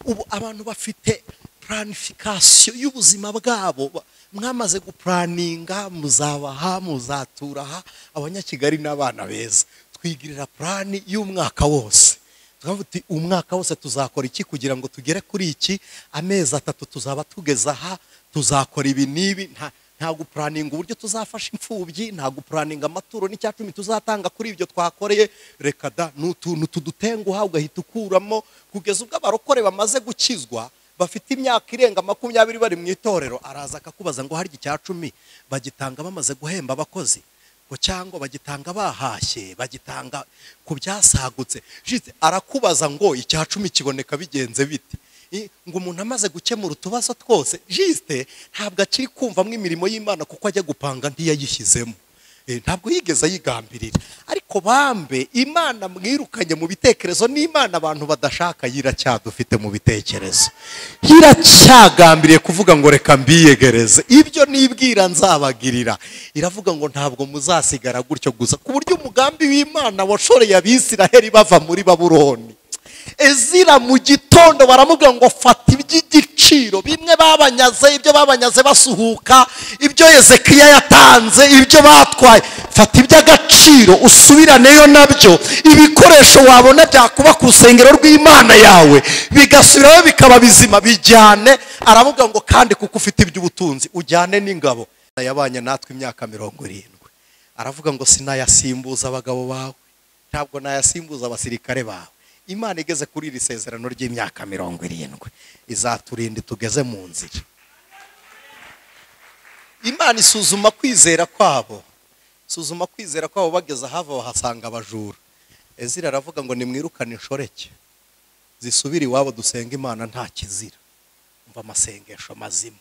Ubu abantu bafite planification y'ubuzima bwabo, mwamaze guplaninga, muzabaha, muzaturaha. Abanyakigali n'abana beza twigirira plani y'umwaka wose. Tukavuga uti umwaka wose tuzakora iki kugira ngo tugere kuri iki, amezi 3 tuzaba tugeze aha, tuzakora ibi n'ibi. Nta guplaninga uburyo tuzafasha imfubyi, nta guplaninga amaturo n'icya-10 tuzatanga kuri ibyo twakoreye. Reka da, n'utuntu tudutenguha ugahita ukuramo, kugeza ubwo abarokore bamaze gukizwa bafite imyaka irenga 20 bari mu itorero, araza akakubaza ngo harya icya-10 bagitanga bamaze guhemba abakozi, ngo cyangwa bagitanga bahashye, bagitanga ku byasagutse. Jitse arakubaza ngo icya-10 kiboneka bigenze bite? Ngo umuntu amaze gukemura utubazo twose, jiste ntabwo akiri kumvamo imirimo y'Imana kuko ajya gupanga ntiyayishyizemo. Ntabwo yigeze ayigambirira. Ariko bambe Imana mwirukanye mu bitekerezo, n'Imana abantu badashaka yiracyadufite mu bitekerezo. Iracyagambiriye kuvuga ngo reka mbiyegereze, ibyo nibwira nzabagirira. Iravuga ngo ntabwo muzasigara gutyo gusa, ku buryo umugambi w'Imana washoreye Abisiraheli bava muri Babuloni. Ezira mu gitondo baramubwira ngo fata iby'igiciro, bimwe babanyaze, ibyo babanyaze basuhuka, ibyo Hezekiya yatanze, ibyo batwaye, fata iby'agaciro usubiraneyo nabyo, ibikoresho wabona byakuba ku rusengero rw'Imana yawe bigasubirayo bikaba bizima, bijyane. Aravuga ngo kandi kuko ufite iby'ubutunzi ujyane n'ingabo. Yabanye natwe imyaka 70. Aravuga ngo sinayasimbuza abagabo bawe, ntabwo nayasimbuza abasirikare bawe. Imana igeze kuri iri sezerano ry'imyaka 70 izaturinda tugeze mu nzira. Imana isuzuma kwizera kwabo, suzuma kwizera kwabo, bageze ahava bahasanga abajura. Ezira aravuga ngo nimwirukane inshoreke zisubire iwabo, dusenga Imana nta kizira. Umva amasengesho mazima,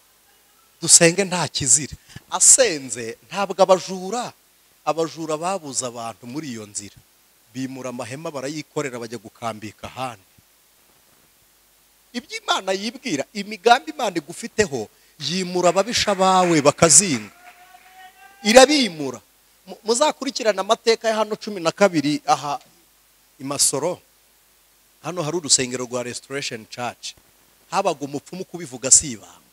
dusenge nta kizira. Asenze ntabwo abajura babuza abantu muri iyo nzira, bimura amahema barayikorera bajya gukambika ahandi. Ibyo Imana yibwira, imigambi Imana igufiteho, yimura ababisha bawe bakazinga, irabimura. Muzakurikirana amateka ya hano 12 aha i Masoro. Hano hari urusengero rwa Restoration Church, habaga umupfumu kubivuga si ibanga.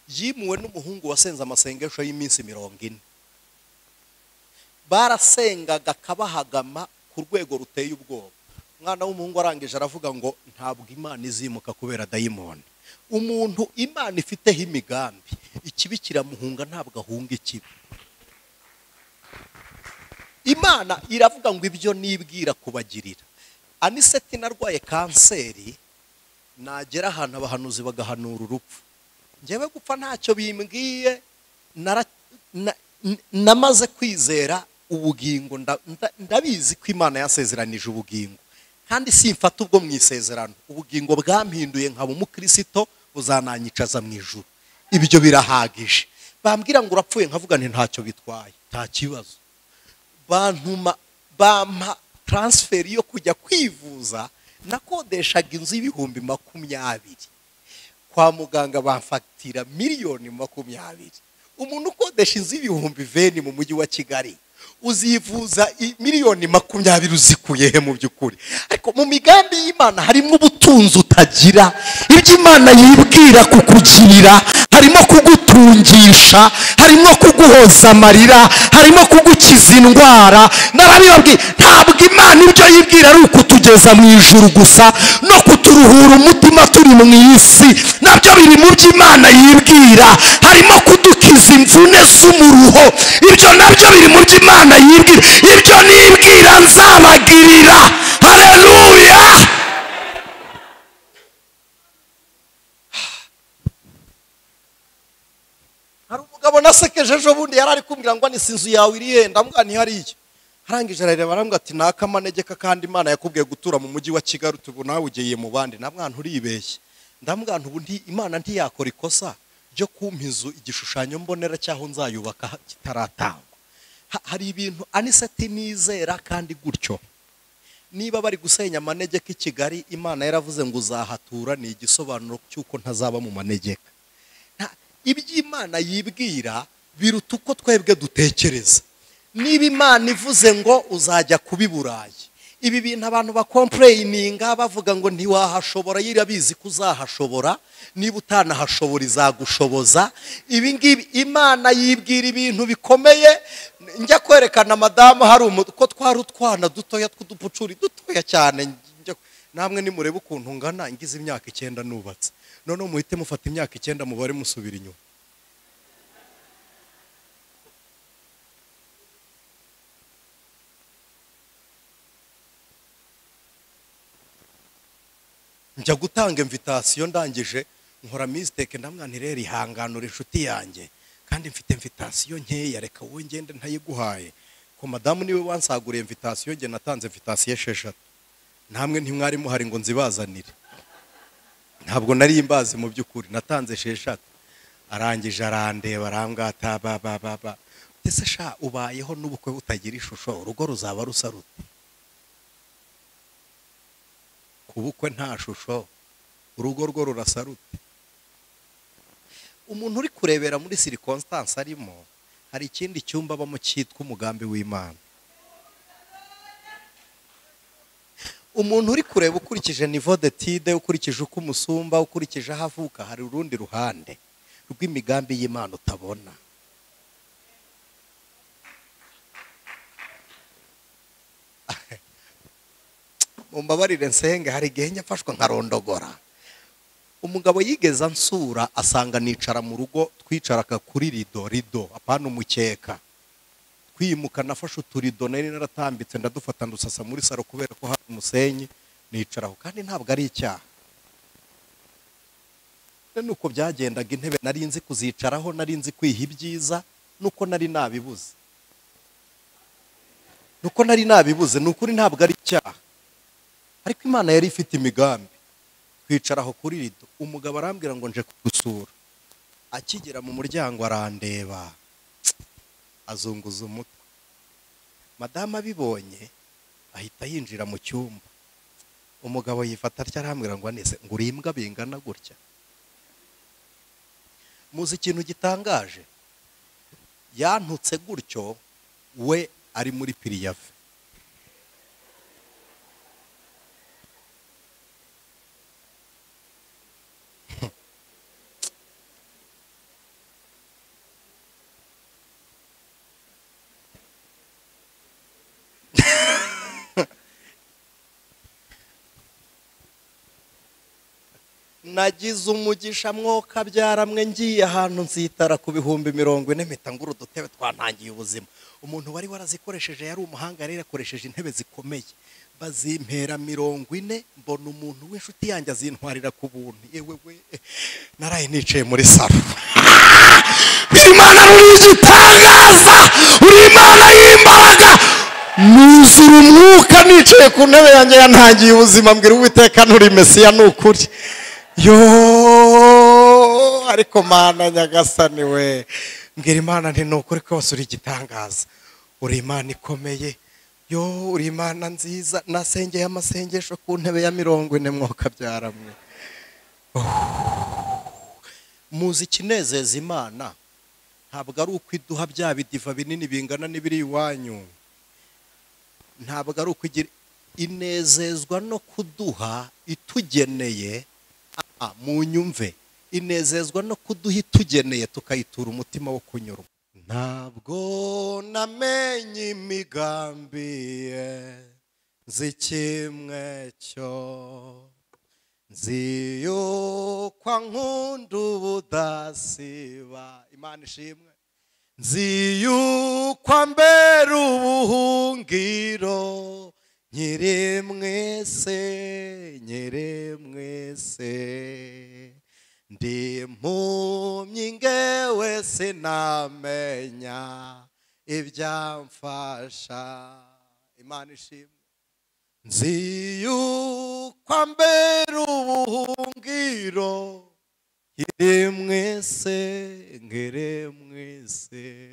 Yimuwe n'umuhungu wasenze amasengesho y'iminsi 40. Barasengaga kabahagama ku rwego ruteye ubwoba. Umwana w'umuhungu arangije aravuga ngo ntabwo Imana izimuka kubera dayimoni. Umuntu Imana ifiteho imigambi, ikibi kiramuhunga, ntabwo ahunga ikibi. Imana iravuga ngo ibyo nibwira kubagirira. Aniseti narwaye kanseri, nagera ahantu abahanuzi bagahanura urupfu. Njyewe gupfa ntacyo bimbwiye, namaze kwizera ubugingo, ndabizi ko Imana yasezeranije ubugingo, kandi simfata ubwo mu isezerano. Ubugingo bwampinduye nkaba umukristo, buzananyicaza mu ijuru. Ibyo birahagije. Bambwira ngo urapfuye, nkavuga nti ntacyo bitwaye, nta kibazo. Bantuma bampa transfer yo kujya kwivuza, nakodeshaga inzu y'20,000. Kwa muganga bamfatira 20,000,000. Umuntu ukodesha inzu y'20,000 mu mujyi wa Kigali uzivuza 20,000,000 uzikuye he mu by'ukuri? Ariko mu migambi y'Imana harimo ubutunzi utagira. Ibyo Imana yibwira kukugirira harimo kugutungisha, harimo kuguhoza amarira, harimo kugukiza indwara. Narabibabwiye, ntabwo Imana ibyo yibwira ari ukutugeza mu ijuru gusa no kuturuhura umutima turi mu isi, nabyo biri mu byo Imana yibwira. Harimo kudukiza imvune z'umuruho, ibyo nabyo biri mu byo Imana yibwira. Ibyo nibwira nzabagirira. Haleluya. Hari umugabo nasekeje ejo bundi, yari ari kumbwira ngo ni inzu yawe iri yenda, mbwa ntihariye. Arangije arareba arambwira ati nakamanegeka, kandi Imana yakubwiye gutura mu mujyi wa Kigali, ubu nawe ugiye mu bandi. Namwana uribeshye. Ndamubwira ubu Imana ntiyakora ikosa ryo kumpa inzu igishushanyo mbonera cyaho nzayubaka kitaratangwa. Hari ibintu Aniseti nizera kandi gutyo. Niba bari gusenya amanegeka i Kigali, Imana yaravuze ngo uzahatura, ni igisobanuro cy'uko ntazaba mu manegeka. Ibyo Imana yibwira biruta uko twebwe dutekereza. Niba Imana ivuze ngo uzajya kubiburayi, ibi bintu abantu bakomplayininga bavuga ngo ntiwahashobora, yirabizi ko uzahashobora, niba utanahashobora izagushoboza. Ibi ngibi Imana yibwira ibintu bikomeye. Njya kwerekana madamu hari ko twari utwana dutoya tw'udupucuri dutoya cyane, namwe nimurebe ukuntu ngana, ngize imyaka 9 nubatse. None muhite mufata imyaka 9 mubare musubira inyuma. Njya gutanga invitation, ndangije nkora mistake, ndamwana rero ihanganura inshuti yanjye, kandi mfite invitation nkeya, reka wowe ngende ntayiguhaye. Ko madamu niwe wansaguriye invitation, nge natanze invitation 6. Namwe ntimwari muhari ngo nzibazanire. Ntabwo nari imbazi mu by'ukuri, natanze 6. Arangije arandeba arambwata ba ba ba ba. Ati se sha ubayeho n'ubukwe butagira ishusho, urugo ruzaba rusa rute? Ku bukwe nta shusho, urugo rwo rurasa rute? Umuntu uri kurebera muri circonstance arimo, hari ikindi cyumba abamo cyitwa umugambi w'Imana. Umuntu uri kureba ukurikije niveau d'étude, ukurikije uko umusumba, ukurikije aho avuka, hari urundi ruhande rw'imigambi y'Imana utabona. Mumbabarire nsenge, hari igihe njya nkarondogora. Umugabo yigeze ansura asanga nicara mu rugo, twicaraka kuri rido, rido apana umukeka. Twimuka nafashe uturido nari naratambitse ndadufata ndusasa muri saro kubera ko hari umusenyi, nicaraho, kandi ntabwo ari icyaha. Nuko byagendaga, intebe nari nzi kuzicaraho, nari nzi kwiha ibyiza, nuko nari nabibuze. Nuko nari nabibuze, nukuri ntabwo ari icyaha. Ariko Imana yari ifite imigambi. Twicaraho kuri rido, umugabo arambwira ngo nje kugusura. Akigera mu muryango arandeba, azunguza umutwe. Madame abibonye ahita yinjira mu cyumba. Umugabo yifata atya arambwira ngo anese, ngo uri imbwa bingana gutya. Muzi ikintu gitangaje? Yantutse gutyo we ari muri piriyave. Nagize umugisha mwoka byaramwe, ngiye ahantu nzitara ku 40,000 mpita ngura udutebe twantangiye ubuzima. Umuntu wari warazikoresheje yari umuhanga, yari yakoresheje intebe zikomeye, bazimpera 40, mbona umuntu w'inshuti yanjye azintwarira ku buntu. Yewe we, naraye nicaye muri saro. Imana uri igitangaza, uri Imana y'imbaraga. Nuzura umwuka nicaye ku ntebe yanjye yantangiye ubuzima, mbwira Uwiteka nturi Mesiya nukuri. Yo, ariko Mana nyagasani we, mbwira Imana nti nukuri kose uri igitangaza, uri Imana ikomeye, yo uri Imana nziza. Nasengeye amasengesho ku ntebe ya 40 mwoka byaramwe. Muzi ikinezeza Imana ntabwo ari uko iduha bya bidiva binini bingana n'ibiri iwanyu, ntabwo ari uko inezezwa no kuduha itugeneye. Mu nyumve, inezezwa no kuduha itugeneye tukayitura umutima wo kunyurwa. Ntabwo namenye imigambi ye, nzi kimwe cyo, nzi yuko ankunda ubudasiba. Imana ishimwe. Nzi yuko ambera ubuhungiro, nkiri mwese, nkiri mwese. Ndi impumyi ngewe sinamenya ibyamfasha. Imana ishimwe. Nzi yuko ambera ubuhungiro, nkiri mwese, nkiri mwese.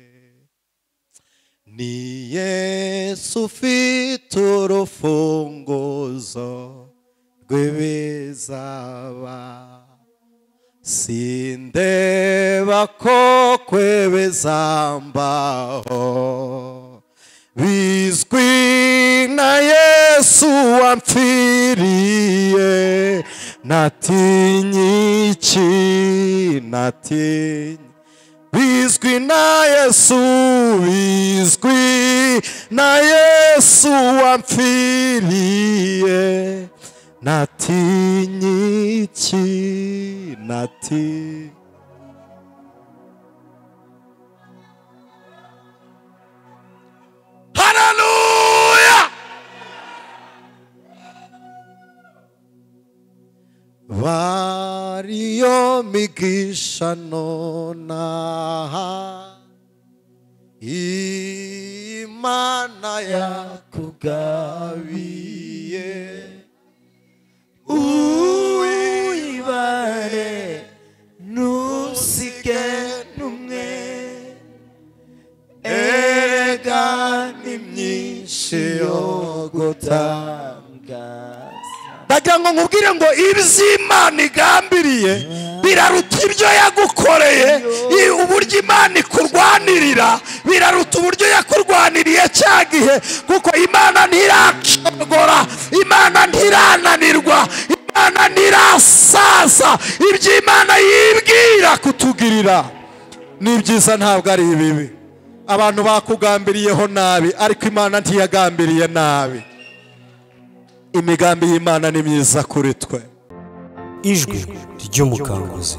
Ni Yesu ufite urufunguzo rw'ibizaba, sindeba ko kwebezambaho, bizwi na Yesu wampfiriye, natinye iki, natinye. Bizwi na Yesu, bizwi na Yesu wampfiriye, natinye iki, natinye. Haleluya! Variyo migisha nonaha, Imana yakugabiye, uyibare ntusige n'umwe. Myinshi yo gutangaza. Ndagira ngo nkubwire ngo iby'Imana igambiriye biraruta ibyo yagukoreye. Uburyo Imana ikurwanirira biraruta uburyo yakurwaniriye cya gihe, kuko Imana ntiracogora, Imana ntirananirwa, Imana ntirasaza. Ibyo Imana yibwira kutugirira ni byiza, ntabwo ari ibibi. Abantu bakugambiriyeho nabi, ariko Imana ntiyagambiriye nabi. Imigambi y'Imana ni myiza kuri twe. Ijwi ry'umukanguzi.